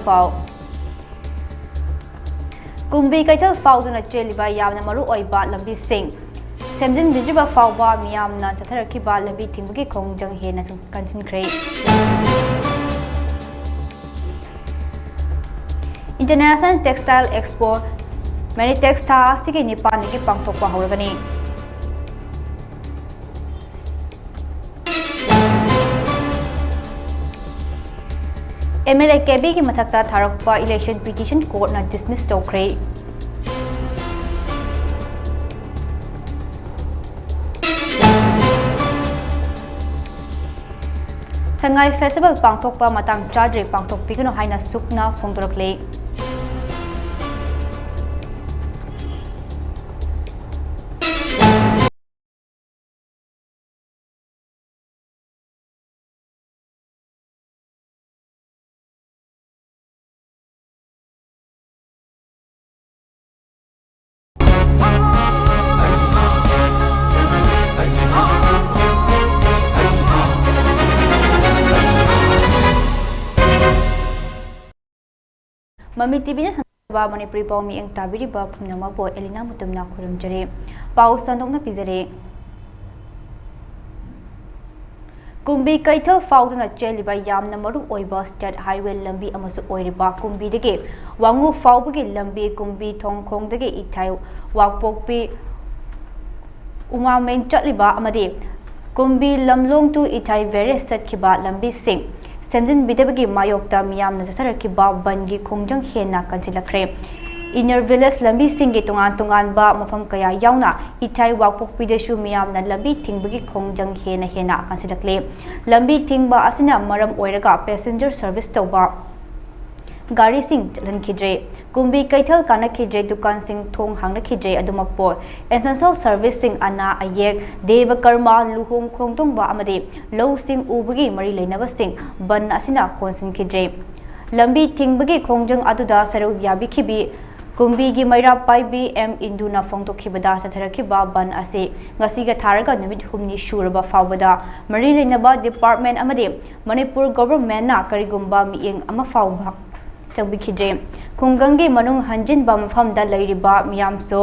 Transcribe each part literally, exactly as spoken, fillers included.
ꯄꯥꯎ꯫ ꯀꯨꯝꯕꯤ ꯀꯩꯊꯦꯜ ꯐꯥꯎꯗꯨꯅ ꯆꯦꯜꯂꯤꯕ ꯌꯥꯝꯅ ꯃꯔꯨ ꯑꯣꯏꯕ ꯂꯝꯕꯤꯁꯤꯡ ꯁꯦꯝꯖꯤꯟꯕꯤꯗ꯭ꯔꯤꯕ ꯐꯥꯎꯕ ꯃꯤꯌꯥꯝꯅ ꯆꯠꯊꯔꯛꯈꯤꯕ ꯂꯝꯕꯤ ꯊꯤꯡꯕꯒꯤ ꯈꯣꯡꯖꯪ ꯍꯦꯟꯅ ꯀꯟꯁꯤꯟꯈ꯭ꯔꯦ꯫ International Textile Expo, ꯃꯦꯔꯤꯇꯦꯛꯁ, ꯊꯥ ꯑꯁꯤꯒꯤ ꯅꯤꯄꯥꯟꯗꯒꯤ ꯄꯥꯡꯊꯣꯛꯄ ꯍꯧꯔꯒꯅꯤ꯫ ꯑꯦꯝ ꯑꯦꯜ ꯑꯦ ꯀꯦꯕꯤꯒꯤ ꯃꯊꯛꯇ ꯊꯥꯔꯛꯄ ꯏꯂꯦꯛꯁꯟ ꯄꯤꯇꯤꯁꯟ ꯀꯣꯔꯠꯅ ꯗꯤꯁꯃꯤꯁ ꯇꯧꯈ꯭ꯔꯦ꯫ ꯁꯉꯥꯏ ꯐꯦꯁꯇꯤꯚꯦꯜ ꯄꯥꯡꯊꯣꯛꯄ ꯃꯇꯥꯡ ꯆꯥꯗ꯭ꯔꯦ, ꯄꯥꯡꯊꯣꯛꯄꯤꯒꯅꯨ ꯍꯥꯏꯅ ꯁꯨꯛꯅ ꯐꯣꯡꯗꯣꯔꯛꯂꯦ꯫ ꯃꯃꯤ ꯇꯤꯚꯤꯅ ꯁꯟꯗꯣꯛꯆꯕ ꯃꯅꯤꯄꯨꯔꯤ ꯄꯥꯎ ꯃꯤꯠꯌꯦꯡ ꯇꯥꯕꯤꯔꯤꯕ ꯄꯨꯝꯅꯃꯛꯄꯨ ꯑꯦꯂꯤꯅꯥ ꯃꯨꯇꯨꯝꯅ ꯈꯨꯔꯨꯝꯖꯔꯤ꯫ ꯄꯥꯎ ꯁꯟꯗꯣꯛꯅ ꯄꯤꯖꯔꯤ꯫ ꯀꯨꯝꯕꯤ ꯀꯩꯊꯦꯜ ꯐꯥꯎꯗꯨꯅ ꯆꯦꯜꯂꯤꯕ ꯌꯥꯝꯅ ꯃꯔꯨ ꯑꯣꯏꯕ ꯁ꯭ꯇꯦꯠ ꯍꯥꯏꯋꯦ ꯂꯝꯕꯤ ꯑꯃꯁꯨ ꯑꯣꯏꯔꯤꯕ ꯀꯨꯝꯕꯤꯗꯒꯤ ꯋꯥꯉꯨ ꯐꯥꯎꯕꯒꯤ ꯂꯝꯕꯤ, ꯀꯨꯝꯕꯤ ꯊꯣꯡꯈꯣꯡꯗꯒꯤ ꯏꯊꯥꯏ ꯋꯥꯛꯄꯣꯛꯄꯤ ꯎꯃꯥꯃꯦꯟ ꯆꯠꯂꯤꯕ ꯑꯃꯗꯤ ꯀꯨꯝꯕꯤ ꯂꯝꯂꯣꯡ to ꯏꯊꯥꯏ ꯕꯦꯔꯦꯖ ꯆꯠꯈꯤꯕ ꯂꯝꯕꯤꯁꯤꯡ ꯁꯦꯝꯖꯤꯟꯕꯤꯗꯕꯒꯤ ꯃꯥꯌꯣꯛꯇ ꯃꯤꯌꯥꯝꯅ ꯆꯠꯊꯔꯛꯈꯤꯕ ꯕꯟꯒꯤ ꯈꯣꯡꯖꯪ ꯍꯦꯟꯅ ꯀꯟꯁꯤꯜꯂꯛꯈ꯭ꯔꯦ꯫ ꯏꯟꯅꯔ ꯚꯤꯂꯦꯖ ꯂꯝꯕꯤꯁꯤꯡꯒꯤ ꯇꯣꯉꯥꯟ ꯇꯣꯉꯥꯟꯕ ꯃꯐꯝ ꯀꯌꯥ ꯌꯥꯎꯅ ꯏꯊꯥꯏ ꯋꯥꯛꯄꯣꯛꯄꯤꯗꯁꯨ ꯃꯤꯌꯥꯝꯅ ꯂꯝꯕꯤ ꯊꯤꯡꯕꯒꯤ ꯈꯣꯡꯖꯪ ꯍꯦꯟꯅ ꯍꯦꯟꯅ ꯀꯟꯁꯤꯜꯂꯛꯂꯦ꯫ ꯂꯝꯕꯤ ꯊꯤꯡꯕ ꯑꯁꯤꯅ ꯃꯔꯝ ꯑꯣꯏꯔꯒ ꯄꯦꯁꯦꯟꯖꯔ ꯁꯔꯚꯤꯁ ꯇꯧꯕ ꯒꯥꯔꯤꯁꯤꯡ ꯆꯠꯍꯟꯈꯤꯗ꯭ꯔꯦ꯫ ꯀꯨꯝꯕꯤ ꯀꯩꯊꯦꯜ ꯀꯥꯅꯈꯤꯗ꯭ꯔꯦ, ꯗꯨꯀꯥꯟꯁꯤꯡ ꯊꯣꯡ ꯍꯥꯡꯅꯈꯤꯗ꯭ꯔꯦ꯫ ꯑꯗꯨꯃꯛꯄꯨ essential serviceꯁꯤꯡ, ꯑꯅꯥ ꯑꯌꯦꯛ, ꯗꯦꯕ ꯀꯔꯃ, ꯂꯨꯍꯣꯡ ꯈꯣꯡꯗꯣꯡꯕ ꯑꯃꯗꯤ ꯂꯧꯁꯤꯡ ꯎꯕꯒꯤ ꯃꯔꯤ ꯂꯩꯅꯕꯁꯤꯡ ꯕꯟ ꯑꯁꯤꯅ ꯀꯣꯟꯁꯤꯟꯈꯤꯗ꯭ꯔꯦ꯫ ꯂꯝꯕꯤ ꯊꯤꯡꯕꯒꯤ ꯈꯣꯡꯖꯪ ꯑꯗꯨꯗ ꯁꯔꯨꯛ ꯌꯥꯕꯤꯈꯤꯕꯤ ꯀꯨꯝꯕꯤꯒꯤ ꯃꯩꯔꯥ ꯄꯥꯏꯕꯤ ꯑꯦꯝ ꯏꯟꯗꯨꯅ ꯐꯣꯡꯗꯣꯛꯈꯤꯕꯗ, ꯆꯠꯊꯔꯛꯈꯤꯕ ꯕꯟ ꯑꯁꯤ ꯉꯁꯤꯒ ꯊꯥꯔꯒ ꯅꯨꯃꯤꯠ ꯍꯨꯝꯅꯤ ꯁꯨꯔꯕ ꯐꯥꯎꯕꯗ ꯃꯔꯤ ꯂꯩꯅꯕ ꯗꯤꯄꯥꯔꯠꯃꯦꯟ ꯑꯃꯗꯤ ꯃꯅꯤꯄꯨꯔ ꯒꯣꯚꯔꯟꯃꯦꯟꯠꯅ ꯀꯔꯤꯒꯨꯝꯕ ꯃꯤꯠꯌꯦꯡ ꯑꯃ ꯐꯥꯎꯕ ꯆꯪꯕꯤꯈꯤꯗ꯭ꯔꯦ꯫ ꯈꯨꯡꯒꯪꯒꯤ ꯃꯅꯨꯡ ꯍꯟꯖꯤꯟꯕ ꯃꯐꯝꯗ ꯂꯩꯔꯤꯕ ꯃꯤꯌꯥꯝꯁꯨ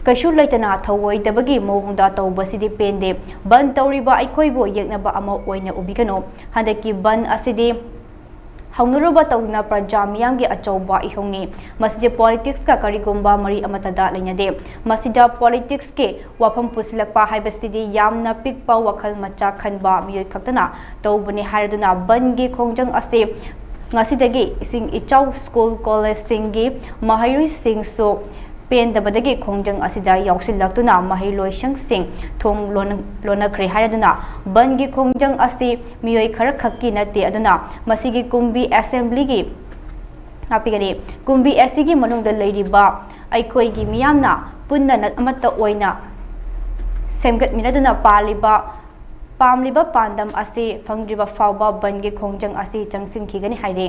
ꯀꯩꯁꯨ ꯂꯩꯇꯅ ꯊꯧꯑꯣꯏꯗꯕꯒꯤ ꯃꯑꯣꯡꯗ ꯇꯧꯕꯁꯤꯗꯤ ꯄꯦꯟꯗꯦ꯫ ꯕꯟ ꯇꯧꯔꯤꯕ ꯑꯩꯈꯣꯏꯕꯨ ꯌꯦꯛꯅꯕ ꯑꯃ ꯑꯣꯏꯅ ꯎꯕꯤꯒꯅꯨ꯫ ꯍꯟꯗꯛꯀꯤ ꯕꯟ ꯑꯁꯤꯗꯤ ꯍꯧꯅꯔꯨꯕ ꯇꯧꯗꯅ ꯄ꯭ꯔꯖꯥ ꯃꯤꯌꯥꯝꯒꯤ ꯑꯆꯧꯕ ꯏꯍꯧꯅꯤ꯫ ꯃꯁꯤꯗꯤ ꯄꯣꯂꯤꯇꯤꯛꯁꯀ ꯀꯔꯤꯒꯨꯝꯕ ꯃꯔꯤ ꯑꯃꯠꯇꯗ ꯂꯩꯅꯗꯦ꯫ ꯃꯁꯤꯗ ꯄꯣꯂꯤꯇꯤꯛꯁꯀꯤ ꯋꯥꯐꯝ ꯄꯨꯁꯤꯜꯂꯛꯄ ꯍꯥꯏꯕꯁꯤꯗꯤ ꯌꯥꯝꯅ ꯄꯤꯛꯄ ꯋꯥꯈꯜ ꯃꯆꯥ ꯈꯟꯕ ꯃꯤꯑꯣꯏ ꯈꯛꯇꯅ ꯇꯧꯕꯅꯤ ꯍꯥꯏꯔꯗꯨꯅ ꯕꯟꯒꯤ ꯈꯣꯡꯖꯪ ꯑꯁꯤ ꯉꯁꯤꯗꯒꯤ ꯏꯁꯤꯡ ꯏꯆꯥꯎ ꯁ꯭ꯀꯨꯜ ꯀꯣꯂꯦꯖꯁꯤꯡꯒꯤ ꯃꯍꯩꯔꯣꯏꯁꯤꯡꯁꯨ ꯄꯦꯟꯗꯕꯗꯒꯤ ꯈꯣꯡꯖꯪ ꯑꯁꯤꯗ ꯌꯥꯎꯁꯤꯜꯂꯛꯇꯨꯅ ꯃꯍꯩꯂꯣꯏꯁꯪꯁꯤꯡ ꯊꯣꯡ ꯂꯣꯟ-, ꯂꯣꯟꯅꯈ꯭ꯔꯦ ꯍꯥꯏꯔꯗꯨꯅ ꯕꯟꯒꯤ ꯈꯣꯡꯖꯪ ꯑꯁꯤ ꯃꯤꯑꯣꯏ ꯈꯔꯈꯛꯀꯤ ꯅꯠꯇꯦ ꯑꯗꯨꯅ ꯃꯁꯤꯒꯤ ꯀꯨꯝꯕꯤ ꯑꯦꯁꯦꯝꯕ꯭ꯂꯤꯒꯤ, ꯉꯥꯛꯄꯤꯒꯅꯤ, ꯀꯨꯝꯕꯤ ꯑꯁꯤꯒꯤ ꯃꯅꯨꯡꯗ ꯂꯩꯔꯤꯕ ꯑꯩꯈꯣꯏꯒꯤ ꯃꯤꯌꯥꯝꯅ ꯄꯨꯟꯅ ꯅꯠ ꯑꯃꯠꯇ ꯑꯣꯏꯅ ꯁꯦꯝꯒꯠꯃꯤꯟꯅꯗꯨꯅ ꯄꯥꯜꯂꯤꯕ, ꯄꯥꯝꯂꯤꯕ ꯄꯥꯟꯗꯝ ꯑꯁꯤ ꯐꯪꯗ꯭ꯔꯤꯕ ꯐꯥꯎꯕ ꯕꯟꯒꯤ ꯈꯣꯡꯖꯪ ꯑꯁꯤ ꯆꯪꯁꯤꯟꯈꯤꯒꯅꯤ ꯍꯥꯏꯔꯤ꯫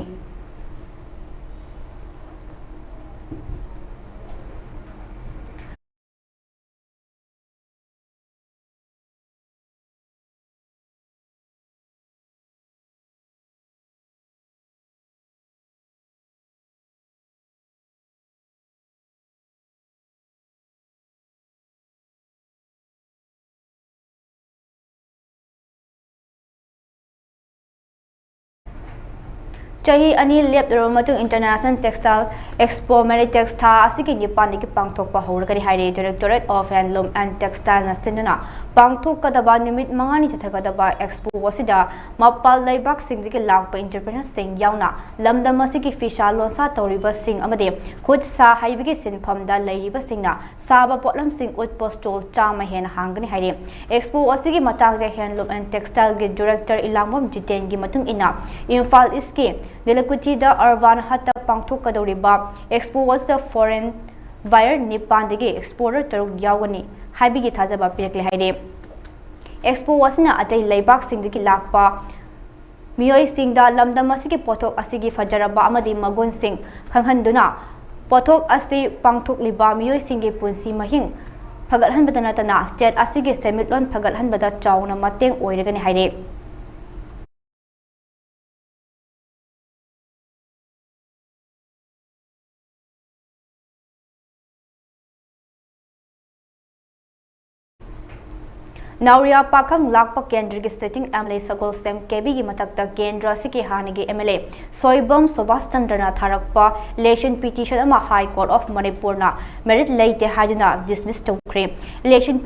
ꯆꯍꯤ ꯑꯅꯤ ꯂꯦꯞꯂꯨꯔꯕ ꯃꯇꯨꯡ International Textile Expo Meritex ꯊꯥ ꯑꯁꯤꯒꯤ ꯅꯤꯄꯥꯟꯗꯒꯤ ꯄꯥꯡꯊꯣꯛꯄ ꯍꯧꯔꯒꯅꯤ ꯍꯥꯏꯔꯦ꯫ Directorate of Handloom and Textile ꯅ ꯁꯤꯟꯗꯨꯅ ꯄꯥꯡꯊꯣꯛꯀꯗꯕ ꯅꯨꯃꯤꯠ ꯃꯉꯥꯅꯤ ꯆꯠꯊꯒꯗꯕ expo ꯑꯁꯤꯗ ꯃꯄꯥꯟ ꯂꯩꯕꯥꯛꯁꯤꯡꯗꯒꯤ ꯂꯥꯛꯄ entrepreneur ꯁꯤꯡ ꯌꯥꯎꯅ ꯂꯝꯗꯝ ꯑꯁꯤꯒꯤ ꯐꯤꯁꯥ ꯂꯣꯟꯁꯥ ꯇꯧꯔꯤꯕꯁꯤꯡ ꯑꯃꯗꯤ ꯈꯨꯠ ꯁꯥ ꯍꯩꯕꯒꯤ ꯁꯤꯟꯐꯝꯗ ꯂꯩꯔꯤꯕꯁꯤꯡꯅ ꯁꯥꯕ ꯄꯣꯠꯂꯝꯁꯤꯡ ꯎꯠꯄ stall ꯆꯥꯝꯃ ꯍꯦꯟꯅ ꯍꯥꯡꯒꯅꯤ ꯍꯥꯏꯔꯤ꯫ Expo ꯑꯁꯤꯒꯤ ꯃꯇꯥꯡꯗ Handloom and Textile ꯒꯤ Director ꯏꯂꯥꯡꯕꯝ ꯖꯤꯇꯦꯟꯒꯤ ꯃꯇꯨꯡ ꯏꯟꯅ, ꯏꯝꯐꯥꯜ East ꯀꯤ ꯅꯤꯂꯀꯨꯊꯤꯗ Urban Hut ꯇ ꯄꯥꯡꯊꯣꯛꯀꯗꯧꯔꯤꯕ expo ꯑꯁꯤꯗ foreign buyer ꯅꯤꯄꯥꯟꯗꯒꯤ exporter ꯇꯔꯨꯛ ꯌꯥꯎꯒꯅꯤ ꯍꯥꯏꯕꯒꯤ ꯊꯥꯖꯕ ꯄꯤꯔꯛꯂꯦ ꯍꯥꯏꯔꯤ꯫ Expo ꯑꯁꯤꯅ ꯑꯇꯩ ꯂꯩꯕꯥꯛꯁꯤꯡꯗꯒꯤ ꯂꯥꯛꯄ ꯃꯤꯑꯣꯏꯁꯤꯡꯗ ꯂꯝꯗꯝ ꯑꯁꯤꯒꯤ ꯄꯣꯠꯊꯣꯛ ꯑꯁꯤꯒꯤ ꯐꯖꯔꯕ ꯑꯃꯗꯤ ꯃꯒꯨꯟꯁꯤꯡ ꯈꯪꯍꯟꯗꯨꯅ, ꯄꯣꯠꯊꯣꯛ ꯑꯁꯤ ꯄꯥꯡꯊꯣꯛꯂꯤꯕ ꯃꯤꯑꯣꯏꯁꯤꯡꯒꯤ ꯄꯨꯟꯁꯤ ꯃꯍꯤꯡ ꯐꯒꯠꯍꯟꯕꯗ ꯅꯠꯇꯅ, state ꯑꯁꯤꯒꯤ ꯁꯦꯟꯃꯤꯠꯂꯣꯟ ꯐꯒꯠꯍꯟꯕꯗ ꯆꯥꯎꯅ ꯃꯇꯦꯡ ꯑꯣꯏꯔꯒꯅꯤ ꯍꯥꯏꯔꯤ꯫ ꯅꯥꯎꯔꯤꯌꯥ ꯄꯥꯈꯪ ꯂꯥꯛꯄ ꯀꯦꯟꯗ꯭ꯔꯒꯤ sitting MLA ꯁꯒꯣꯜꯁꯦꯝ ꯀꯦꯕꯤꯒꯤ ꯃꯊꯛꯇ ꯀꯦꯟꯗ꯭ꯔ ꯑꯁꯤꯒꯤ ꯍꯥꯟꯅꯒꯤ MLA ꯁꯣꯏꯕꯝ ꯁꯨꯕꯥꯁ ꯆꯟꯗ꯭ꯔꯅ ꯊꯥꯔꯛꯄ election petition ꯑꯃ High Court of ꯃꯅꯤꯄꯨꯔꯅ merit ꯂꯩꯇꯦ ꯍꯥꯏꯗꯨꯅ dismiss ꯇꯧꯈ꯭ꯔꯦ꯫ Election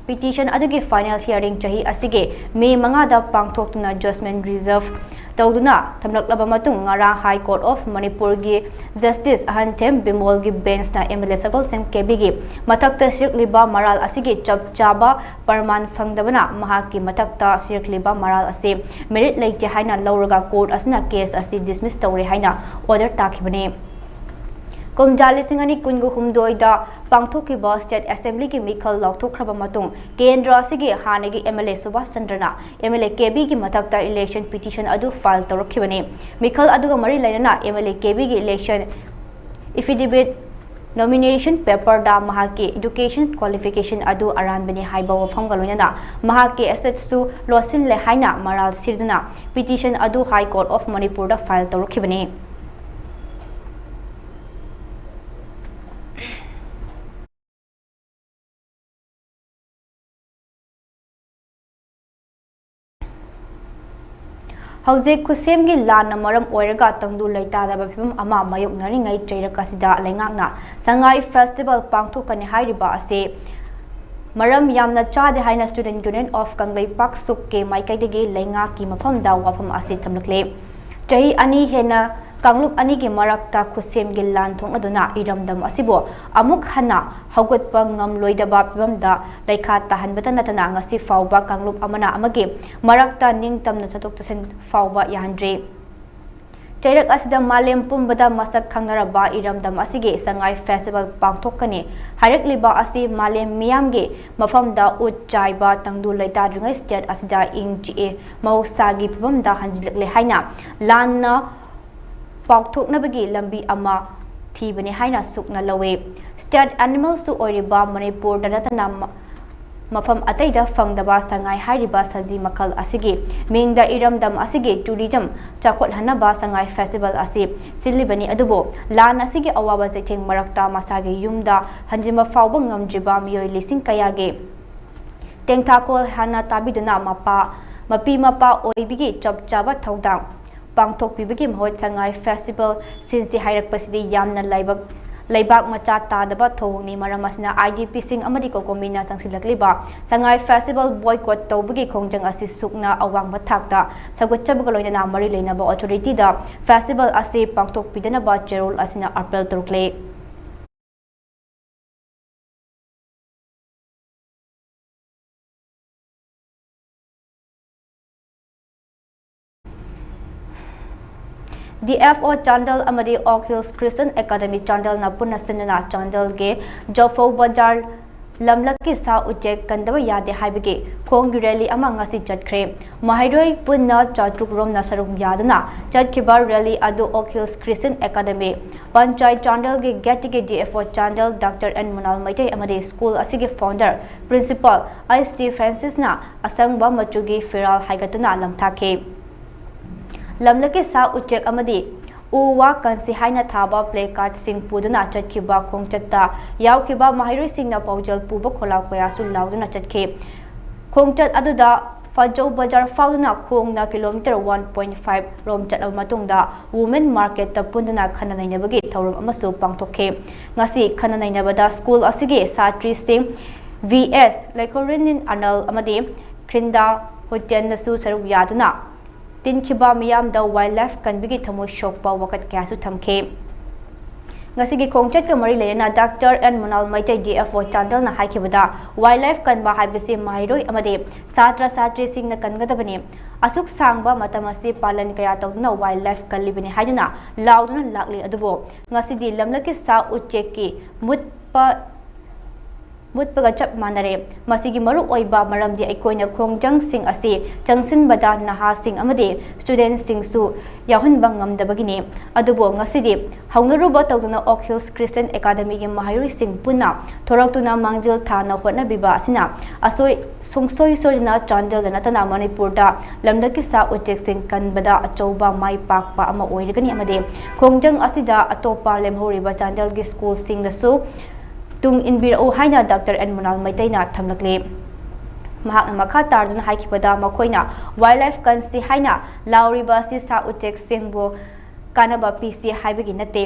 petition ꯑꯗꯨꯒꯤ final hearing ꯆꯍꯤ ꯑꯁꯤꯒꯤ ꯃꯦ ꯃꯉꯥꯗ ꯄꯥꯡꯊꯣꯛꯇꯨꯅ judgment reserve ꯇꯧꯗꯨꯅ ꯊꯝꯂꯛꯂꯕ ꯃꯇꯨꯡ, ꯉꯔꯥꯡ High Court of ꯃꯅꯤꯄꯨꯔꯒꯤ Justice ꯑꯍꯟꯊꯦꯝ ꯕꯤꯃꯣꯜꯒꯤ benchꯅ MLA ꯁꯒꯣꯜꯁꯦꯝ ꯀꯦꯕꯤꯒꯤ ꯃꯊꯛꯇ ꯁꯤꯔꯛꯂꯤꯕ ꯃꯔꯥꯜ ꯑꯁꯤꯒꯤ ꯆꯞ ꯆꯥꯕ ꯄ꯭ꯔꯃꯥꯟ ꯐꯪꯗꯕꯅ ꯃꯍꯥꯛꯀꯤ ꯃꯊꯛꯇ ꯁꯤꯔꯛꯂꯤꯕ ꯃꯔꯥꯜ ꯑꯁꯤ merit ꯂꯩꯇꯦ ꯍꯥꯏꯅ ꯂꯧꯔꯒ court ꯑꯁꯤꯅ case ꯑꯁꯤ dismiss ꯇꯧꯔꯦ ꯍꯥꯏꯅ order ꯇꯥꯈꯤꯕꯅꯤ꯫ ꯀꯨꯝꯖꯥ ꯂꯤꯁꯤꯡ ꯑꯅꯤ ꯀꯨꯟꯒ ꯍꯨꯝꯗꯣꯏꯗ ꯄꯥꯡꯊꯣꯛꯈꯤꯕ State Assemblyꯒꯤ ꯃꯤꯈꯜ ꯂꯥꯎꯊꯣꯛꯈ꯭ꯔꯕ ꯃꯇꯨꯡ, ꯀꯦꯟꯗ꯭ꯔ ꯑꯁꯤꯒꯤ ꯍꯥꯟꯅꯒꯤ MLA ꯁꯨꯕꯥꯁ ꯆꯟꯗ꯭ꯔꯅ MLA ꯀꯦꯕꯤꯒꯤ ꯃꯊꯛꯇ election petition ꯑꯗꯨ file ꯇꯧꯔꯛꯈꯤꯕꯅꯤ꯫ ꯃꯤꯈꯜ ꯑꯗꯨꯒ ꯃꯔꯤ ꯂꯩꯅꯅ MLA ꯀꯦꯕꯤꯒꯤ election affidavit, nomination paperꯗ ꯃꯍꯥꯛꯀꯤ education qualification ꯑꯗꯨ ꯑꯔꯥꯟꯕꯅꯤ ꯍꯥꯏꯕ ꯋꯥꯐꯝꯒ ꯂꯣꯏꯅꯅ ꯃꯍꯥꯛꯀꯤ assetsꯁꯨ ꯂꯣꯠꯁꯤꯜꯂꯦ ꯍꯥꯏꯅ ꯃꯔꯥꯜ ꯁꯤꯗꯨꯅ petition ꯑꯗꯨ High Court of ꯃꯅꯤꯄꯨꯔꯗ file ꯇꯧꯔꯛꯈꯤꯕꯅꯤ꯫ ꯍꯧꯖꯤꯛ ꯈꯨꯠꯁꯦꯝꯒꯤ ꯂꯥꯟꯅ ꯃꯔꯝ ꯑꯣꯏꯔꯒ ꯇꯪꯗꯨ ꯂꯩꯇꯥꯗꯕ ꯐꯤꯕꯝ ꯑꯃ ꯃꯥꯌꯣꯛꯅꯔꯤꯉꯩ ꯆꯩꯔꯛ ꯑꯁꯤꯗ ꯂꯩꯉꯥꯛꯅ ꯁꯉꯥꯏ festival ꯄꯥꯡꯊꯣꯛꯀꯅꯤ ꯍꯥꯏꯔꯤꯕ ꯑꯁꯤ ꯃꯔꯝ ꯌꯥꯝꯅ ꯆꯥꯗꯦ ꯍꯥꯏꯅ Student Union of ꯀꯪꯂꯩꯄꯥꯛ ꯁꯨꯛꯀꯤ ꯃꯥꯏꯀꯩꯗꯒꯤ ꯂꯩꯉꯥꯛꯀꯤ ꯃꯐꯝꯗ ꯋꯥꯐꯝ ꯑꯁꯤ ꯊꯝꯂꯛꯂꯤ꯫ ꯆꯍꯤ ꯑꯅꯤ ꯍꯦꯟꯅ ꯀꯥꯡꯂꯨꯞ ꯑꯅꯤꯒꯤ ꯃꯔꯛꯇ ꯈꯨꯠꯁꯦꯝꯒꯤ ꯂꯥꯟ ꯊꯣꯛꯅꯗꯨꯅ ꯏꯔꯝꯗꯝ ꯑꯁꯤꯕꯨ ꯑꯃꯨꯛ ꯍꯟꯅ ꯍꯧꯒꯠꯄ ꯉꯝꯂꯣꯏꯗꯕ ꯐꯤꯕꯝꯗ ꯂꯩꯈꯥ ꯇꯥꯍꯟꯕꯇ ꯅꯠꯇꯅ ꯉꯁꯤ ꯐꯥꯎꯕ ꯀꯥꯡꯂꯨꯞ ꯑꯃꯅ ꯑꯃꯒꯤ ꯃꯔꯛꯇ ꯅꯤꯡꯇꯝꯅ ꯆꯠꯊꯣꯛ ꯆꯠꯁꯤꯟ ꯐꯥꯎꯕ ꯌꯥꯍꯟꯗ꯭ꯔꯤ꯫ ꯆꯩꯔꯛ ꯑꯁꯤꯗ ꯃꯥꯂꯦꯝ ꯄꯨꯝꯕꯗ ꯃꯁꯛ ꯈꯪꯅꯔꯕ ꯏꯔꯝꯗꯝ ꯑꯁꯤꯒꯤ ꯁꯉꯥꯏ festival ꯄꯥꯡꯊꯣꯛꯀꯅꯤ ꯍꯥꯏꯔꯛꯂꯤꯕ ꯑꯁꯤ ꯃꯥꯂꯦꯝ ꯃꯤꯌꯥꯝꯒꯤ ꯃꯐꯝꯗ ꯎꯠ ꯆꯥꯏꯕ ꯇꯪꯗꯨ ꯂꯩꯇꯥꯗ꯭ꯔꯤꯉꯩ state ꯑꯁꯤꯗ ꯏꯪ ꯆꯤꯛꯑꯦ ꯃꯍꯧꯁꯥꯒꯤ ꯐꯤꯕꯝꯗ ꯍꯟꯖꯤꯜꯂꯛꯂꯦ ꯍꯥꯏꯅ ꯂꯥꯟꯅ ꯄꯥꯎꯊꯣꯛꯅꯕꯒꯤ ꯂꯝꯕꯤ ꯑꯃ ꯊꯤꯕꯅꯤ ꯍꯥꯏꯅ ꯁꯨꯛꯅ ꯂꯧꯏ꯫ State animalꯁꯨ ꯑꯣꯏꯔꯤꯕ ꯃꯅꯤꯄꯨꯔꯗ ꯅꯠꯇꯅ ꯃ-, ꯃꯐꯝ ꯑꯇꯩꯗ ꯐꯪꯗꯕ ꯁꯉꯥꯏ ꯍꯥꯏꯔꯤꯕ ꯁꯖꯤ ꯃꯈꯜ ꯑꯁꯤꯒꯤ ꯃꯤꯡꯗ ꯏꯔꯝꯗꯝ ꯑꯁꯤꯒꯤ tourism ꯆꯥꯎꯈꯠꯍꯟꯅꯕ ꯁꯉꯥꯏ festival ꯑꯁꯤ ꯁꯤꯜꯂꯤꯕꯅꯤ꯫ ꯑꯗꯨꯕꯨ ꯂꯥꯟ ꯑꯁꯤꯒꯤ ꯑꯋꯥꯕ ꯆꯩꯊꯦꯡ ꯃꯔꯛꯇ ꯃꯁꯥꯒꯤ ꯌꯨꯝꯗ ꯍꯟꯖꯤꯟꯕ ꯐꯥꯎꯕ ꯉꯝꯗ꯭ꯔꯤꯕ ꯃꯤꯑꯣꯏ ꯂꯤꯁꯤꯡ ꯀꯌꯥꯒꯤ ꯇꯦꯡꯊꯥꯈꯣꯜ ꯍꯥꯟꯅ ꯇꯥꯕꯤꯗꯨꯅ ꯃꯄꯥ, ꯃꯄꯤ ꯃꯄꯥ ꯑꯣꯏꯕꯒꯤ ꯆꯞ ꯆꯥꯕ ꯊꯧꯗꯥꯡ ꯄꯥꯡꯊꯣꯛꯄꯤꯕꯒꯤ ꯃꯍꯨꯠ ꯁꯉꯥꯏ ꯐꯦꯁꯇꯤꯚꯦꯜ ꯁꯤꯟꯁꯤ ꯍꯥꯏꯔꯛꯄꯁꯤꯗꯤ ꯌꯥꯝꯅ ꯂꯥꯏꯕꯛ, ꯂꯩꯕꯥꯛ ꯃꯆꯥ ꯇꯥꯗꯕ ꯊꯧꯑꯣꯡꯅꯤ꯫ ꯃꯔꯝ ꯑꯁꯤꯅ IDPꯁꯤꯡ ꯑꯃꯗꯤ COCOMIꯅ ꯆꯪꯁꯤꯜꯂꯛꯂꯤꯕ ꯁꯉꯥꯏ ꯐꯦꯁꯇꯤꯚꯦꯜ ꯕꯣꯏꯀꯣꯠ ꯇꯧꯕꯒꯤ ꯈꯣꯡꯖꯪ ꯑꯁꯤ ꯁꯨꯛꯅ ꯑꯋꯥꯡꯕ ꯊꯥꯛꯇ ꯁꯧꯒꯠꯆꯕꯒ ꯂꯣꯏꯅꯅ ꯃꯔꯤ ꯂꯩꯅꯕ ꯑꯣꯊꯣꯔꯤꯇꯤꯗ ꯐꯦꯁꯇꯤꯚꯦꯜ ꯑꯁꯤ ꯄꯥꯡꯊꯣꯛꯄꯤꯗꯅꯕ ꯆꯦꯔꯣꯜ ꯑꯁꯤꯅ ꯑꯥꯄꯤꯜ ꯇꯧꯔꯛꯂꯦ꯫ DFO ꯆꯥꯟꯗꯦꯜ ꯑꯃꯗꯤ ꯑꯣꯛ ꯍꯤꯜꯁ ꯈ꯭ꯔꯤꯁꯇꯤꯌꯟ ꯑꯦꯀꯥꯗꯃꯤ ꯆꯥꯟꯗꯦꯜꯅ ꯄꯨꯟꯅ ꯁꯤꯟꯗꯨꯅ ꯆꯥꯟꯗꯦꯜꯒꯤ ꯖꯣꯐꯧ ꯕꯖꯥꯔ ꯂꯝꯂꯛꯀꯤ ꯁꯥ ꯎꯆꯦꯛ ꯀꯟꯗꯕ ꯌꯥꯗꯦ ꯍꯥꯏꯕꯒꯤ ꯈꯣꯡꯒꯤ ꯔꯦꯂꯤ ꯑꯃ ꯉꯁꯤ ꯆꯠꯈ꯭ꯔꯦ꯫ ꯃꯍꯩꯔꯣꯏ ꯄꯨꯟꯅ ꯆꯥꯇ꯭ꯔꯨꯛ ꯔꯣꯝꯅ ꯁꯔꯨꯛ ꯌꯥꯗꯨꯅ ꯆꯠꯈꯤꯕ ꯔꯦꯂꯤ ꯑꯗꯨ oak hills Christian academy panchayat ꯆꯥꯟꯗꯦꯜꯒꯤ ꯒꯦꯠꯇꯒꯤ DFO Chandel doctor N Munal Meitei ꯑꯃꯗꯤ ꯁ꯭ꯀꯨꯜ ꯑꯁꯤꯒꯤ ꯐꯥꯎꯟꯗꯔ ꯄ꯭ꯔꯤꯟꯁꯤꯄꯥꯜ ꯑꯩꯆ ꯇꯤ ꯐ꯭ꯔꯦꯟꯁꯤꯁꯅ ꯑꯁꯪꯕ ꯃꯆꯨꯒꯤ ꯐꯤꯔꯥꯜ ꯍꯥꯏꯒꯠꯇꯨꯅ ꯂꯪꯊꯥꯈꯤ꯫ ꯂꯝꯂꯛꯀꯤ ꯁꯥ ꯎꯆꯦꯛ ꯑꯃꯗꯤ ꯎ ꯋꯥ ꯀꯟꯁꯤ ꯍꯥꯏꯅ ꯊꯥꯕ ꯄ꯭ꯂꯦ ꯀꯥꯔꯗꯁꯤꯡ ꯄꯨꯗꯨꯅ ꯆꯠꯈꯤꯕ ꯈꯣꯡꯆꯠꯇ ꯌꯥꯎꯈꯤꯕ ꯃꯍꯩꯔꯣꯏꯁꯤꯡꯅ ꯄꯥꯎꯖꯦꯜ ꯄꯨꯕ ꯈꯣꯜꯂꯥꯎ ꯀꯌꯥꯁꯨ ꯂꯥꯎꯗꯨꯅ ꯆꯠꯈꯤ꯫ ꯈꯣꯡꯆꯠ ꯑꯗꯨꯗ ꯐꯖꯧ ꯕꯖꯥꯔ ꯐꯥꯎꯗꯨꯅ ꯈꯣꯡꯅ ꯀꯤꯂꯣꯃꯤꯇꯔ ꯋꯥꯟ ꯄꯣꯏꯟ ꯐꯥꯏꯚ ꯔꯣꯝ ꯆꯠꯂꯕ ꯃꯇꯨꯡꯗ ꯋꯨꯃꯦꯟ ꯃꯥꯔꯀꯦꯠꯇ ꯄꯨꯟꯗꯨꯅ ꯈꯟꯅ ꯅꯩꯅꯕꯒꯤ ꯊꯧꯔꯝ ꯑꯃꯁꯨ ꯄꯥꯡꯊꯣꯛꯈꯤ꯫ ꯉꯁꯤ ꯈꯟꯅ ꯅꯩꯅꯕꯗ ꯁ꯭ꯀꯨꯜ ꯑꯁꯤꯒꯤ ꯁꯥꯇ꯭ꯔꯤꯁꯤꯡ ꯚꯤ ꯑꯦꯁ ꯂꯩꯈꯣꯔꯤꯅꯤꯟ ꯑꯅꯜ ꯑꯃꯗꯤ ꯈ꯭ꯔꯤꯟꯗꯥ ꯍꯨꯇꯦꯟꯅꯁꯨ ꯁꯔꯨꯛ ꯌꯥꯗꯨꯅ ꯇꯤꯟꯈꯤꯕ ꯃꯤꯌꯥꯝꯗ ꯋꯥꯏꯜ ꯂꯥꯏꯐ ꯀꯟꯕꯒꯤ ꯊꯃꯣꯏ ꯁꯣꯛꯄ ꯋꯥꯀꯠ ꯀꯌꯥꯁꯨ ꯊꯝꯈꯤ꯫ ꯉꯁꯤꯒꯤ ꯈꯣꯡꯆꯠꯀ ꯃꯔꯤ ꯂꯩꯅꯅ doctor N Munal Meitei, DFO ꯆꯥꯟꯗꯦꯜꯅ ꯍꯥꯏꯈꯤꯕꯗ, ꯋꯥꯏꯜ ꯂꯥꯏꯐ ꯀꯟꯕ ꯍꯥꯏꯕꯁꯤ ꯃꯍꯩꯔꯣꯏ ꯑꯃꯗꯤ ꯁꯥꯇ꯭ꯔ ꯁꯥꯇ꯭ꯔꯤꯁꯤꯡꯅ ꯀꯟꯒꯗꯕꯅꯤ꯫ ꯑꯁꯨꯛ ꯁꯥꯡꯕ ꯃꯇꯝ ꯑꯁꯤ ꯄꯥꯂꯟ ꯀꯌꯥ ꯇꯧꯗꯨꯅ ꯋꯥꯏꯜ ꯂꯥꯏꯐ ꯀꯜꯂꯤꯕꯅꯤ ꯍꯥꯏꯗꯨꯅ ꯂꯥꯎꯗꯨꯅ ꯂꯥꯛꯂꯤ꯫ ꯑꯗꯨꯕꯨ ꯉꯁꯤꯗꯤ ꯂꯝꯂꯛꯀꯤ ꯁꯥ ꯎꯆꯦꯛꯀꯤ ꯃꯨꯠꯄ ꯃꯨꯠꯄꯒ ꯆꯞ ꯃꯥꯟꯅꯔꯦ꯫ ꯃꯁꯤꯒꯤ ꯃꯔꯨ ꯑꯣꯏꯕ ꯃꯔꯝꯗꯤ ꯑꯩꯈꯣꯏꯅ ꯈꯣꯡꯖꯪꯁꯤꯡ ꯑꯁꯤ ꯆꯪꯁꯤꯟꯕꯗ ꯅꯍꯥꯁꯤꯡ ꯑꯃꯗꯤ ꯁ꯭ꯇꯨꯗꯦꯟꯠꯁꯤꯡꯁꯨ ꯌꯥꯎꯍꯟꯕ ꯉꯝꯗꯕꯒꯤꯅꯤ꯫ ꯑꯗꯨꯕꯨ ꯉꯁꯤꯗꯤ ꯍꯧꯅꯔꯨꯕ ꯇꯧꯗꯨꯅ ꯑꯣꯛ ꯍꯤꯜꯁ ꯈ꯭ꯔꯤꯁꯇꯤꯌꯟ ꯑꯦꯀꯥꯗꯃꯤꯒꯤ ꯃꯍꯩꯔꯣꯏꯁꯤꯡ ꯄꯨꯟꯅ ꯊꯣꯔꯛꯇꯨꯅ ꯃꯥꯡꯖꯤꯜ ꯊꯥꯅ ꯍꯣꯠꯅꯕꯤꯕ ꯑꯁꯤꯅ ꯑꯁꯣꯏ-, ꯁꯨꯡꯁꯣꯏ ꯁꯣꯏꯗꯅ ꯆꯥꯟꯗꯦꯜꯗ ꯅꯠꯇꯅ ꯃꯅꯤꯄꯨꯔꯗ ꯂꯝꯂꯛꯀꯤ ꯁꯥ ꯎꯆꯦꯛꯁꯤꯡ ꯀꯟꯕꯗ ꯑꯆꯧꯕ ꯃꯥꯏ ꯄꯥꯛꯄ ꯑꯃ ꯑꯣꯏꯔꯒꯅꯤ ꯑꯃꯗꯤ ꯈꯣꯡꯖꯪ ꯑꯁꯤꯗ ꯑꯇꯣꯞꯄ ꯂꯦꯝꯍꯧꯔꯤꯕ ꯆꯥꯟꯗꯦꯜꯒꯤ ꯁ꯭ꯀꯨꯜꯁꯤꯡꯗꯁꯨ ꯇꯨꯡ ꯏꯟꯕꯤꯔꯛꯎ ꯍꯥꯏꯅ ꯗꯥꯛꯇꯔ ꯑꯦꯟ ꯃꯨꯅꯥꯜ ꯃꯩꯇꯩꯅ ꯊꯝꯂꯛꯂꯤ꯫ ꯃꯍꯥꯛꯅ ꯃꯈꯥ ꯇꯥꯔꯗꯨꯅ ꯍꯥꯏꯈꯤꯕꯗ, ꯃꯈꯣꯏꯅ ꯋꯥꯏꯜ ꯂꯥꯏꯐ ꯀꯟꯁꯤ ꯍꯥꯏꯅ ꯂꯥꯎꯔꯤꯕ ꯑꯁꯤ ꯁꯥ ꯎꯆꯦꯛꯁꯤꯡꯕꯨ ꯀꯥꯟꯅꯕ ꯄꯤꯁꯤ ꯍꯥꯏꯕꯒꯤ ꯅꯠꯇꯦ,